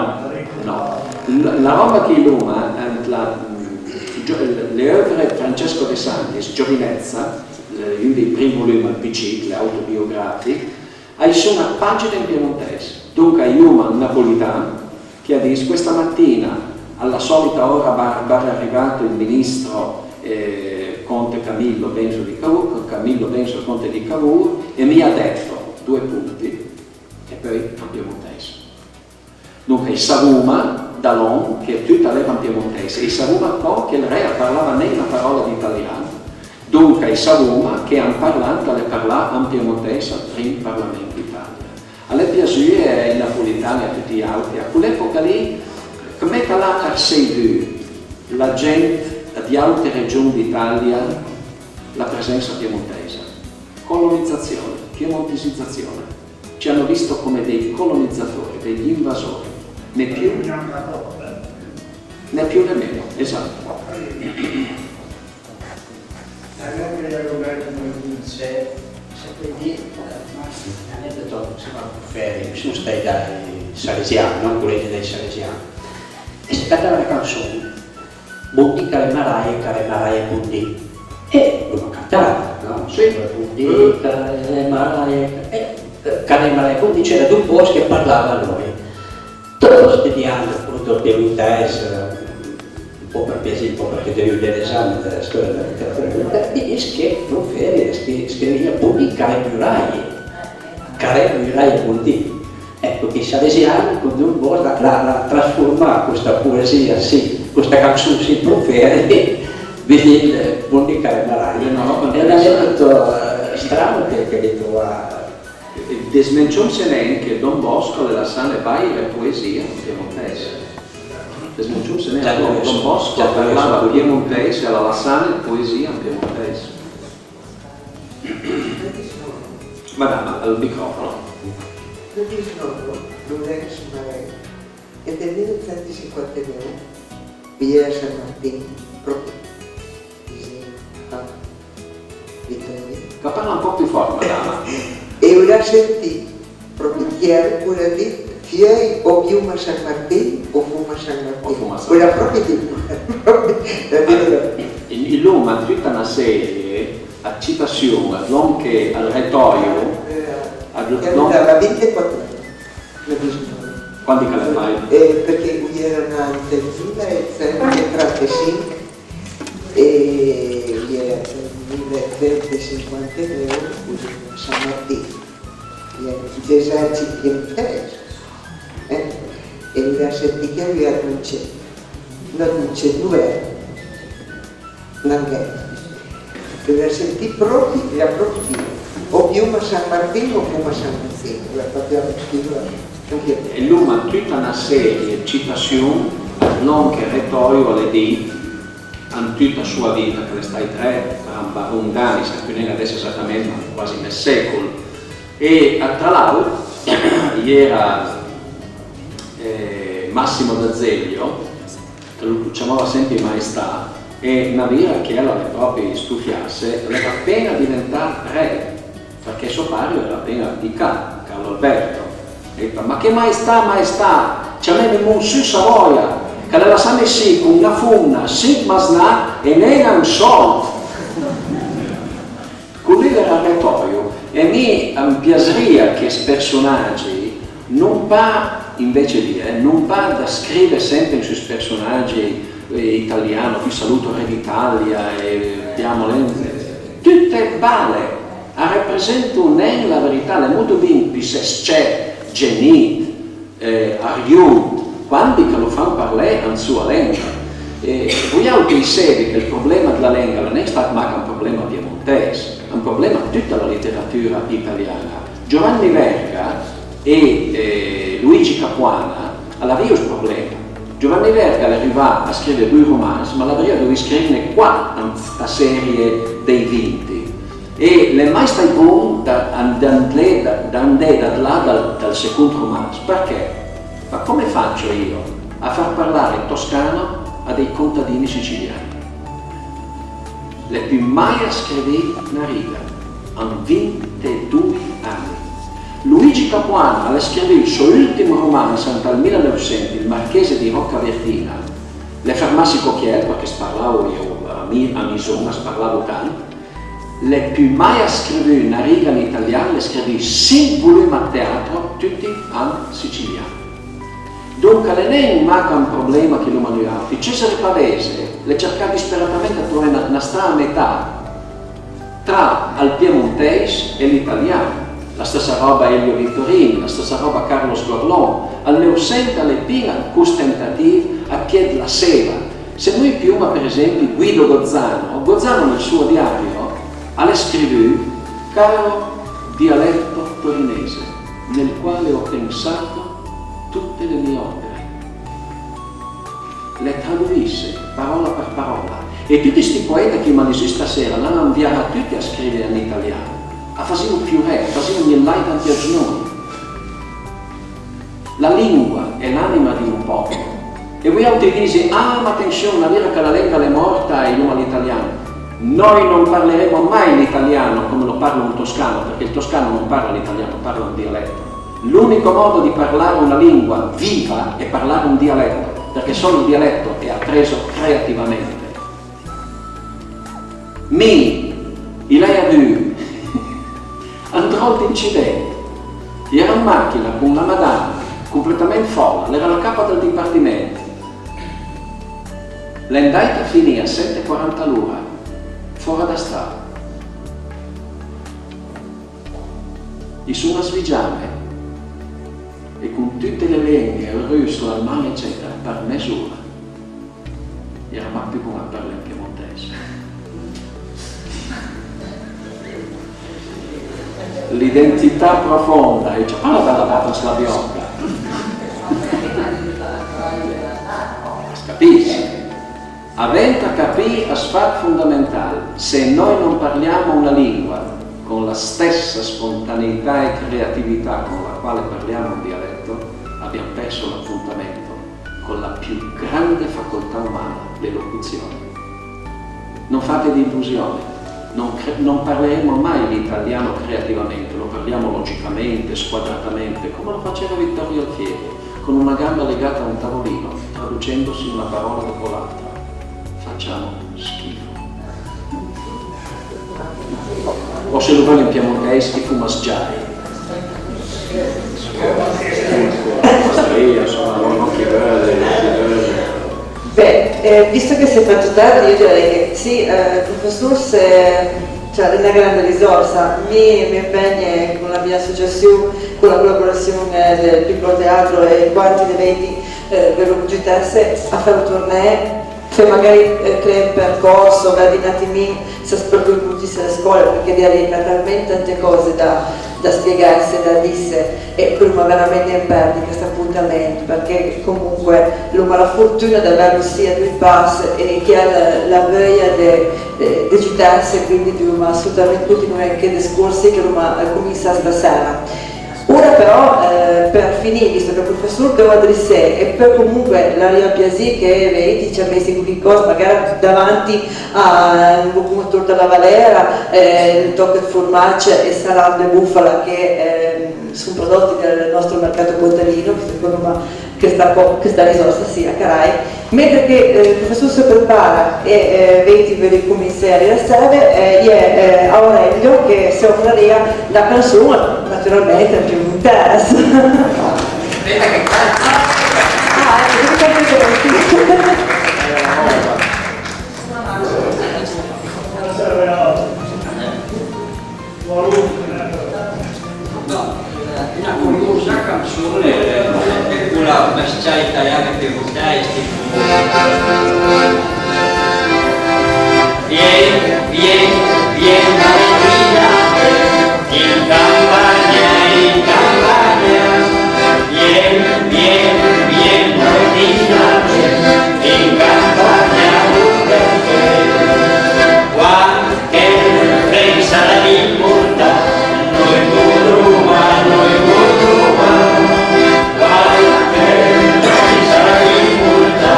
no. La, la ròba ch'i l'oma ant la, mm, gio-, le œuvre ëd Francesco De Santis, Giovinezza, le, un dei prim volum al P C, le autobiografich, a-i son a pagine an piemontèis. Donca a-i l'oma an napolitan, che a dis: "Questa mattina, alla solita ora, bar-, barra arrivato il ministro, eh, conte Camillo Benso di Cavour, Camillo Benso, conte di Cavour, e mi ha detto", due punti, e poi an piemontèis. Donca, i savoma da lòn che tut a l'era an piemontèis, e i savoma co che ël re a parlava nen na paròla d'italian, donca i savoma che an parlant a l'é parlà an piemontèis al prim parlament d'Italia. A l'é piasùe ai napolitani e a tuti j'àutri. A col'epoca lì, come ch'a l'ha perseivù la gent ëd j'àutre region d'Italia la presensa piemontèisa? Colonizzazione, piemontesizazione. Ci hanno visto come dei colonizzatori, degli invasori, né più, né più né meno, esatto. Alora, se, se pöi dì, ma, a l'é dovra, se va, Feri, mi son stàit dai Salesian, no? Al colegi dai Salesian. E se cantava la canson. Bondì ch'a l'é maraje, ch'a l'é maraje, bondì. E l'oma cantà, no? Sì. Bondì ch'a l'é maraje, e, eh, ch'a l'é maraje, bondì, c'era doi bòsc che a parlava lori. Tòt studiand, appunto, ël piemontèis, eh, un pò për piasì, un pò përchè t'heu dë l'esame dë stòria dë la literatura piemontèisa, i dis che Proferi a scri-, a scrivìa bondì ch'a l'é maraje, ch'a l'é maraje, bondì. Ecco, che i Salesian, con doi bòsc, l'ha, l'ha, l'ha trasformà questa poesia, sì, questa canson, sì, Proferi, vëdde, bondì ch'a l'é maraje. L'é na ròba interessanta. L'é un anedòt, eh, stran che, che l'hai trovà. Desmencionse nen che Don Bosco a l'é lassane vàire poesìe an piemontèis. Desmencionse nen, Don Bosco a parlava piemontèis e a l'ha lassane poesìe an piemontèis. Madama, al microfono. Lo bisnono, Lorenzo Marè, ënt ël mila sèt sent sinquantaneuv, a l'era a San Martin, pròpi vizin a Vitoria. Ch'a parla un pòch pì fòrt, madama. E a l'ha sentì pròpi chi a l'era, a l'ha dit: «Fieuj, o voma a San Martin o foma a San Martin.» O foma a San Martin. A l'ha pròpi dit, pròpi, l'ha dit. I, i l'oma tuta na serie ëd citassion ëd lòn che ël Re Tòjo, eh, ëd lòn che a l'avìa vintequattro ani, la bisnono. Quandi ch'a l'é fàit? Eh, përchè a l'era nà ant ël mila sèt sent trantasinch, e a l'era ant ël mila sèt sent sinquantaneuv, a l'era a San Martin, a l'era an d'esèrcit piemontèis, eh? E a l'ha sentì ch'a l'avìa dë nocet, dë nocet, dov'era? L'anghèt. L'ha sentì pròpi, l'ha pròpi dit: «O voma a San Martin o foma a San Martin.» L'ha pròpi dit. E l'oma tuta na serie ëd citassion ëd lòn che Re Tòjo a l'ha dit an tuta soa vita, ch'a l'é stàit re për un baron d'ani, sai pì nen adess esatament, ma quasi mèz sécol. E, tra l'àutr, a-i era, eh, Massimo d'Azeglio, che lu ciamava sempi maestà, e na vira che a l'avìa pròpi stufiasse, a l'era apena diventà re, përchè sò pari a l'era apena abdicà, Carlo Alberto. E i fa: «Ma che maestà, maestà, ciameme Monsù Savoia, ch'a l'ha lassame sì con na fomna, sinch masnà e nen un sòld.» Col-lì a l'era Re Tòjo, e a mi am piasrìa che sti përsonagi, non pa, inveç dì, eh, non pa da scrive sempe su sti përsonagi, eh, italian, ti saluto Re d'Italia, e piamo le, tute bale, a rapresento nen la verità, l'é molto bin pì se s-cè, genit, eh, ariot, quandi ch'a lo fan parlé an soa lenga. E voiàutri i seve che ël problema dla lenga a l'é nen stàit mach un problema piemontèis, a l'é un problema ëd tuta la literatura italiana. Giovanni Verga e, eh, Luigi Capuana a l'avìo st-, problema. Giovanni Verga a l'é rivà a scrive doi romans, ma a l'avrìa dovù scrivne quat an sta serie dei vinti. E l'é mai stàit bon da, da, da andé, da, da andé da là dal, dal second romans, përchè? Ma come faccio io a far parlare il toscano a dei contadini siciliani? L'é pì maia scrivì na riga, an vintedoi ani. Luigi Capuana a l'é scrivù ël sò ùltim romans ant ël milaneuvsent, Il Marchese di Roccaverdina. L'é fermasse co chiel, përchè as parlavo, jo, a mi, a Mison as parlavo tant. L'é pì maia scrivù na riga an italian, l'é scrivù sinch volum ëd teatro, tuti an sicilian. Donca a l'é nen mach un problema che l'oma nuiàutri. Cesare Pavese l'é cercà disperatament ëd trové na, na stra a metà tra ël piemontèis e l'italian. La stessa ròba Elio Vittorini, la stessa ròba Carlos Gorlon, al Neuvcent a l'é pin-a cost tentativ a pié dla seva. Se noi pioma per esempi Guido Gozzano, Gozzano nel suo diario al è scrivù: "Caro dialetto torinese, nel quale ho pensato tutte le mie opere." Le traduise paròla për paròla. E tuti sti poete che i m'ha dizù stasera, l'han anvià tuti a scrive an italian. A fasìo pioré, a fasìo gnì lait ant ij gnoch. La lingua è l'anima di un popolo. E voi àutri disi: "Ah, ma atension, a l'é vera che la lenga a l'é mòrta e i l'oma l'italian." Noi non parleremo mai l'italiano come lo parla un toscano, perché il toscano non parla l'italiano, parla un dialetto. L'unico modo di parlare una lingua viva è parlare un dialetto, perché solo il dialetto è appreso creativamente. Mi, i l'hai avù un dròl d'incident. I era an machina con la madama, completament fòla, l'era la capa dël dipartiment. L'é andàit a finì a sent e quaranta l'ora, fòra da strada. I son svigiame e con tute le lenghe, ël rus, l'alman, eccetera, për mez'ora. I era mach pì bon a parlé an piemontèis. L'identità profonda, e ciapala da la bata s'la biònca. As capiss? Aventa capì ël fat fondamental: se noi non parliamo una lingua con la stessa spontaneità e creatività con la quale parliamo un dialetto, abbiamo perso l'appuntamento con la più grande facoltà umana, l'elocuzione. Non fatevi illusioni, non cre-, non parleremo mai l'italiano creativamente, lo parliamo logicamente, squadratamente, come lo faceva Vittorio Alfieri, con una gamba legata a un tavolino, traducendosi una parola dopo l'altra. Facciamo schifo. O se lo veulo an piemontèis, schifo masgiàit. Masgiàit, insoma, no, no, chi veulo, chi veulo. Beh, eh, visto che si è fatto tardi, io direi che sì, eh, professor, se, cioè, è una grande risorsa. Mi, mi impegno con la mia associazione, con la collaborazione del Piccolo Teatro e quanti ne vedi, eh, ve lo giutesse a fare un tournée, cioè, magari, eh, creare un percorso, vedi un attimino se as peul coinvolgesse le scole, perché a-i sarìa talment tante cose da, da spiegasse, da disse, e peumo veramente perde chest apuntament, perché comunque l'oma la fortuna d'averlo sì a doi pass e che a l'ha la, la veuja de, de, de giutesse, quindi dovoma assolutament continué chei discorsi che l'oma comincià stasera. Ora però, eh, për finì, visto che ël professor deu adressé, e peui comunque a l'ha piasì che veussì ciamesse quaicoss, magara davanti a un bocon dë tórta a la Valera, eh, un tòch dë formagg e salam de bufala che, eh, son prodòtti dal nòstr mercato contadino, visto che l'oma chesta co-, chesta risòrsa sì a Carai. Mentre che, eh, ël professor se prepara e, eh, veussì veussì comincié a rilasseve, eh, i è, eh, Aurelio che se ofrarìa la canzon, naturalment, an piemontèis. Ah, ecco, No, una curiosa canzone, eh, cola masgià italiana che votai, tipo: Vien, vien, vien, Martina, in campagna, in campagna, vien, vien, vien, Martina, in campagna, un caffè. Qua Che pensa la libertà, noi pudroma, noi pudroma, qualche pensa la libertà,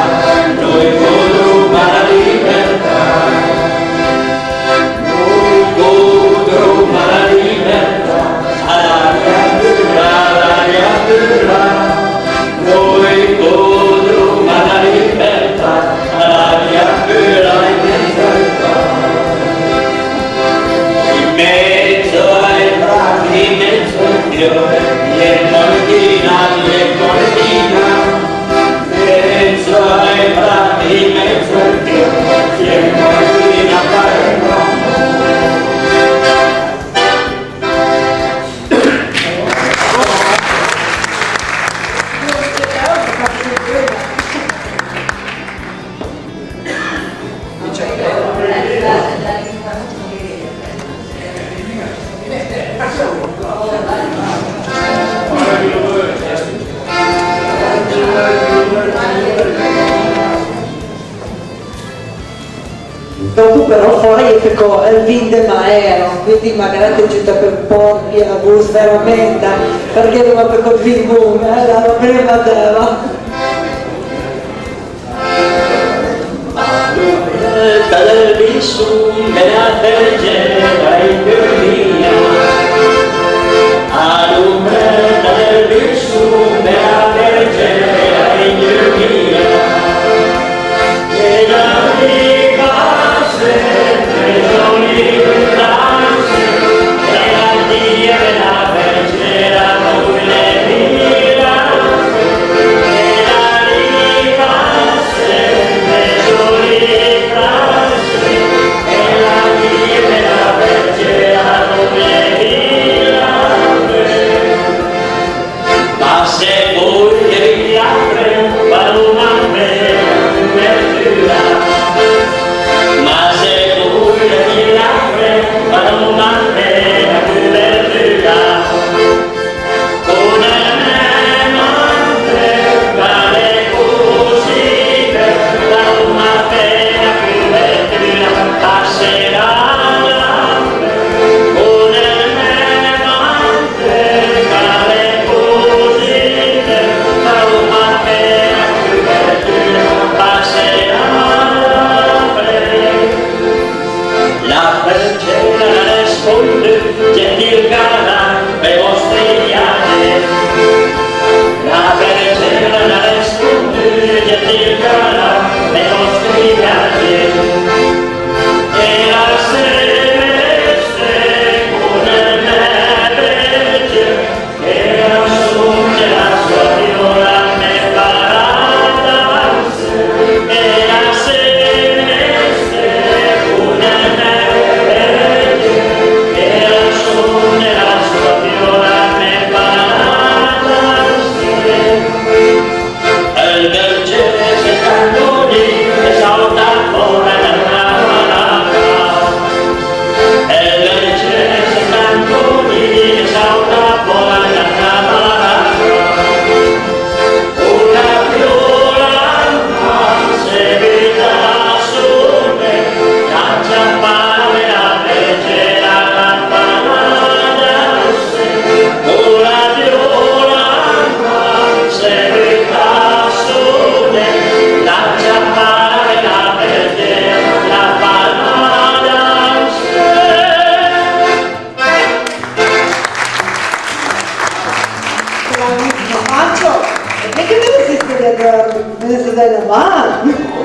noi pudroma la libertà, noi pudroma la libertà, a l'aria pura, a l'aria pura. Noi pudroma la libertà, a l'aria pura e libertà. In mezzo ai prati, in mezzo ai fiori, vien Martina, vien Martina. In mezzo ai prati, in mezzo ai fiori, vien Martina, fai l'amore. Ecco, ël vin de Maera, quindi magara t'é giütà për pòrta via la vos, veramente, përchè l'oma përchì ël vin bon, eh, la roba che l'oma dëva. Bravissimo, Pancio! E perché te ne sei stata, te ne sei stata male?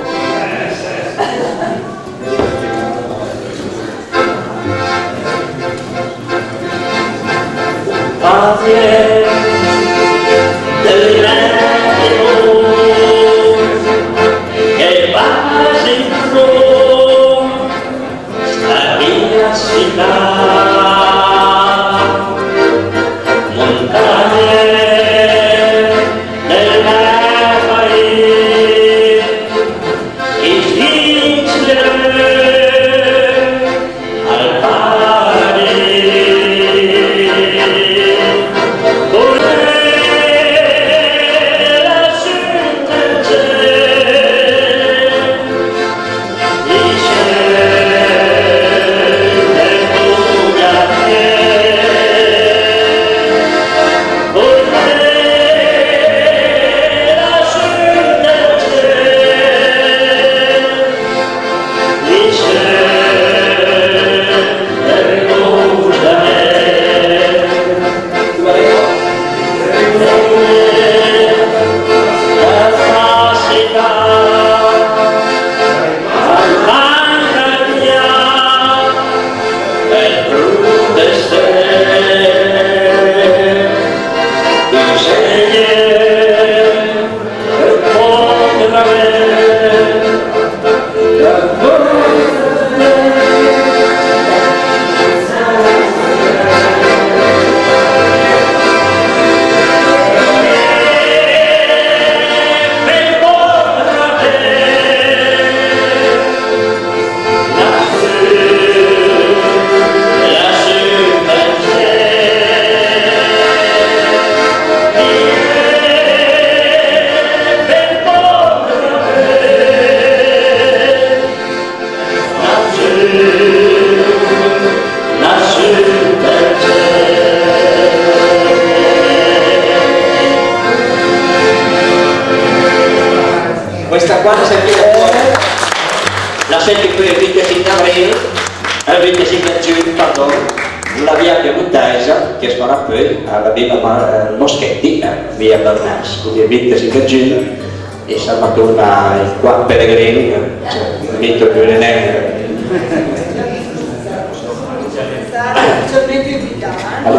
Senti, pöi ël vintesinch d'avril, ël vintesinch dë giugn, pardon, la via piemontèisa, che as farà pöi a la vila Ma-, Moschetti, eh, via Bernès, quindi ël vintesinch dë giugn, e sarma torna i quat pelegrin, cioè, Vito, Giulianèt.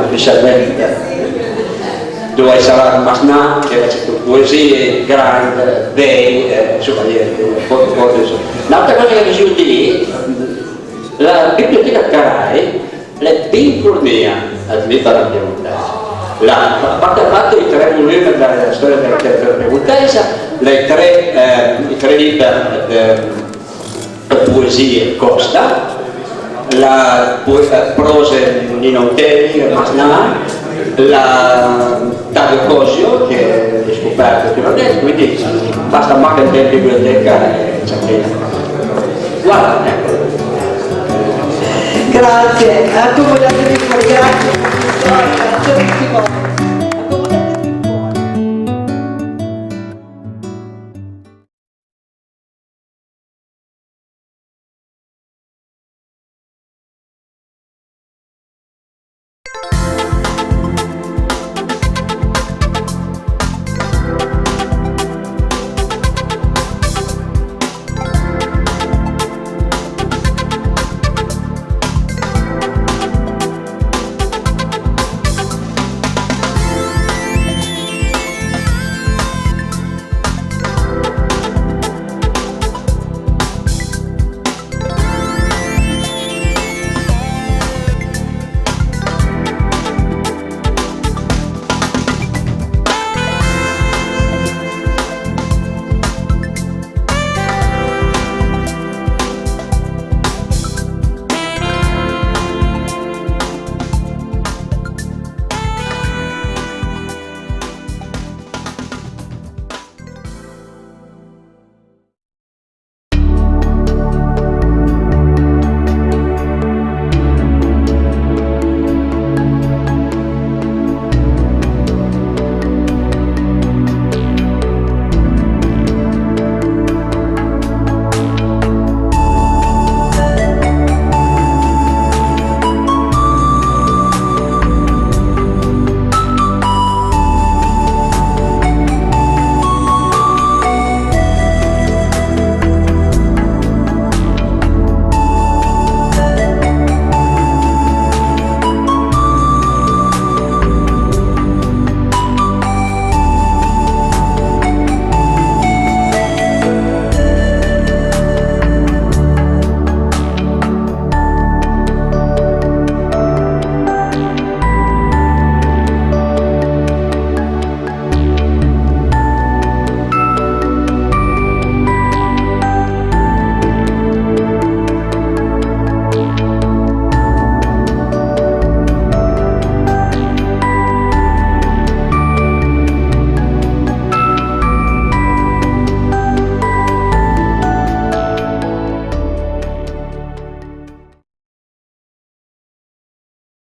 Ufisialment. Dove sarà Masnà, che l'ha scrit poesie, grand, vej, eh, insoma, niente, poche cose, insoma. N'autra cosa che dizìu lì, la biblioteca Carai l'è bin furnìa ëd liber piemontèis. La, a parte ël fat che i tre volum dëla storia dëla literatura piemontèisa, l'è i tre, eh, i tre liber dë, dë poesie Costa, la po-, eh, proze Nino Teni, Masnà, la Dario Cosio, che l'hai scoperto ultimamente, quindi basta mach andé in biblioteca e cerché. Guarda, ecco. Grazie, a tu voglio dire grazie, professore, grazie a tutti voi.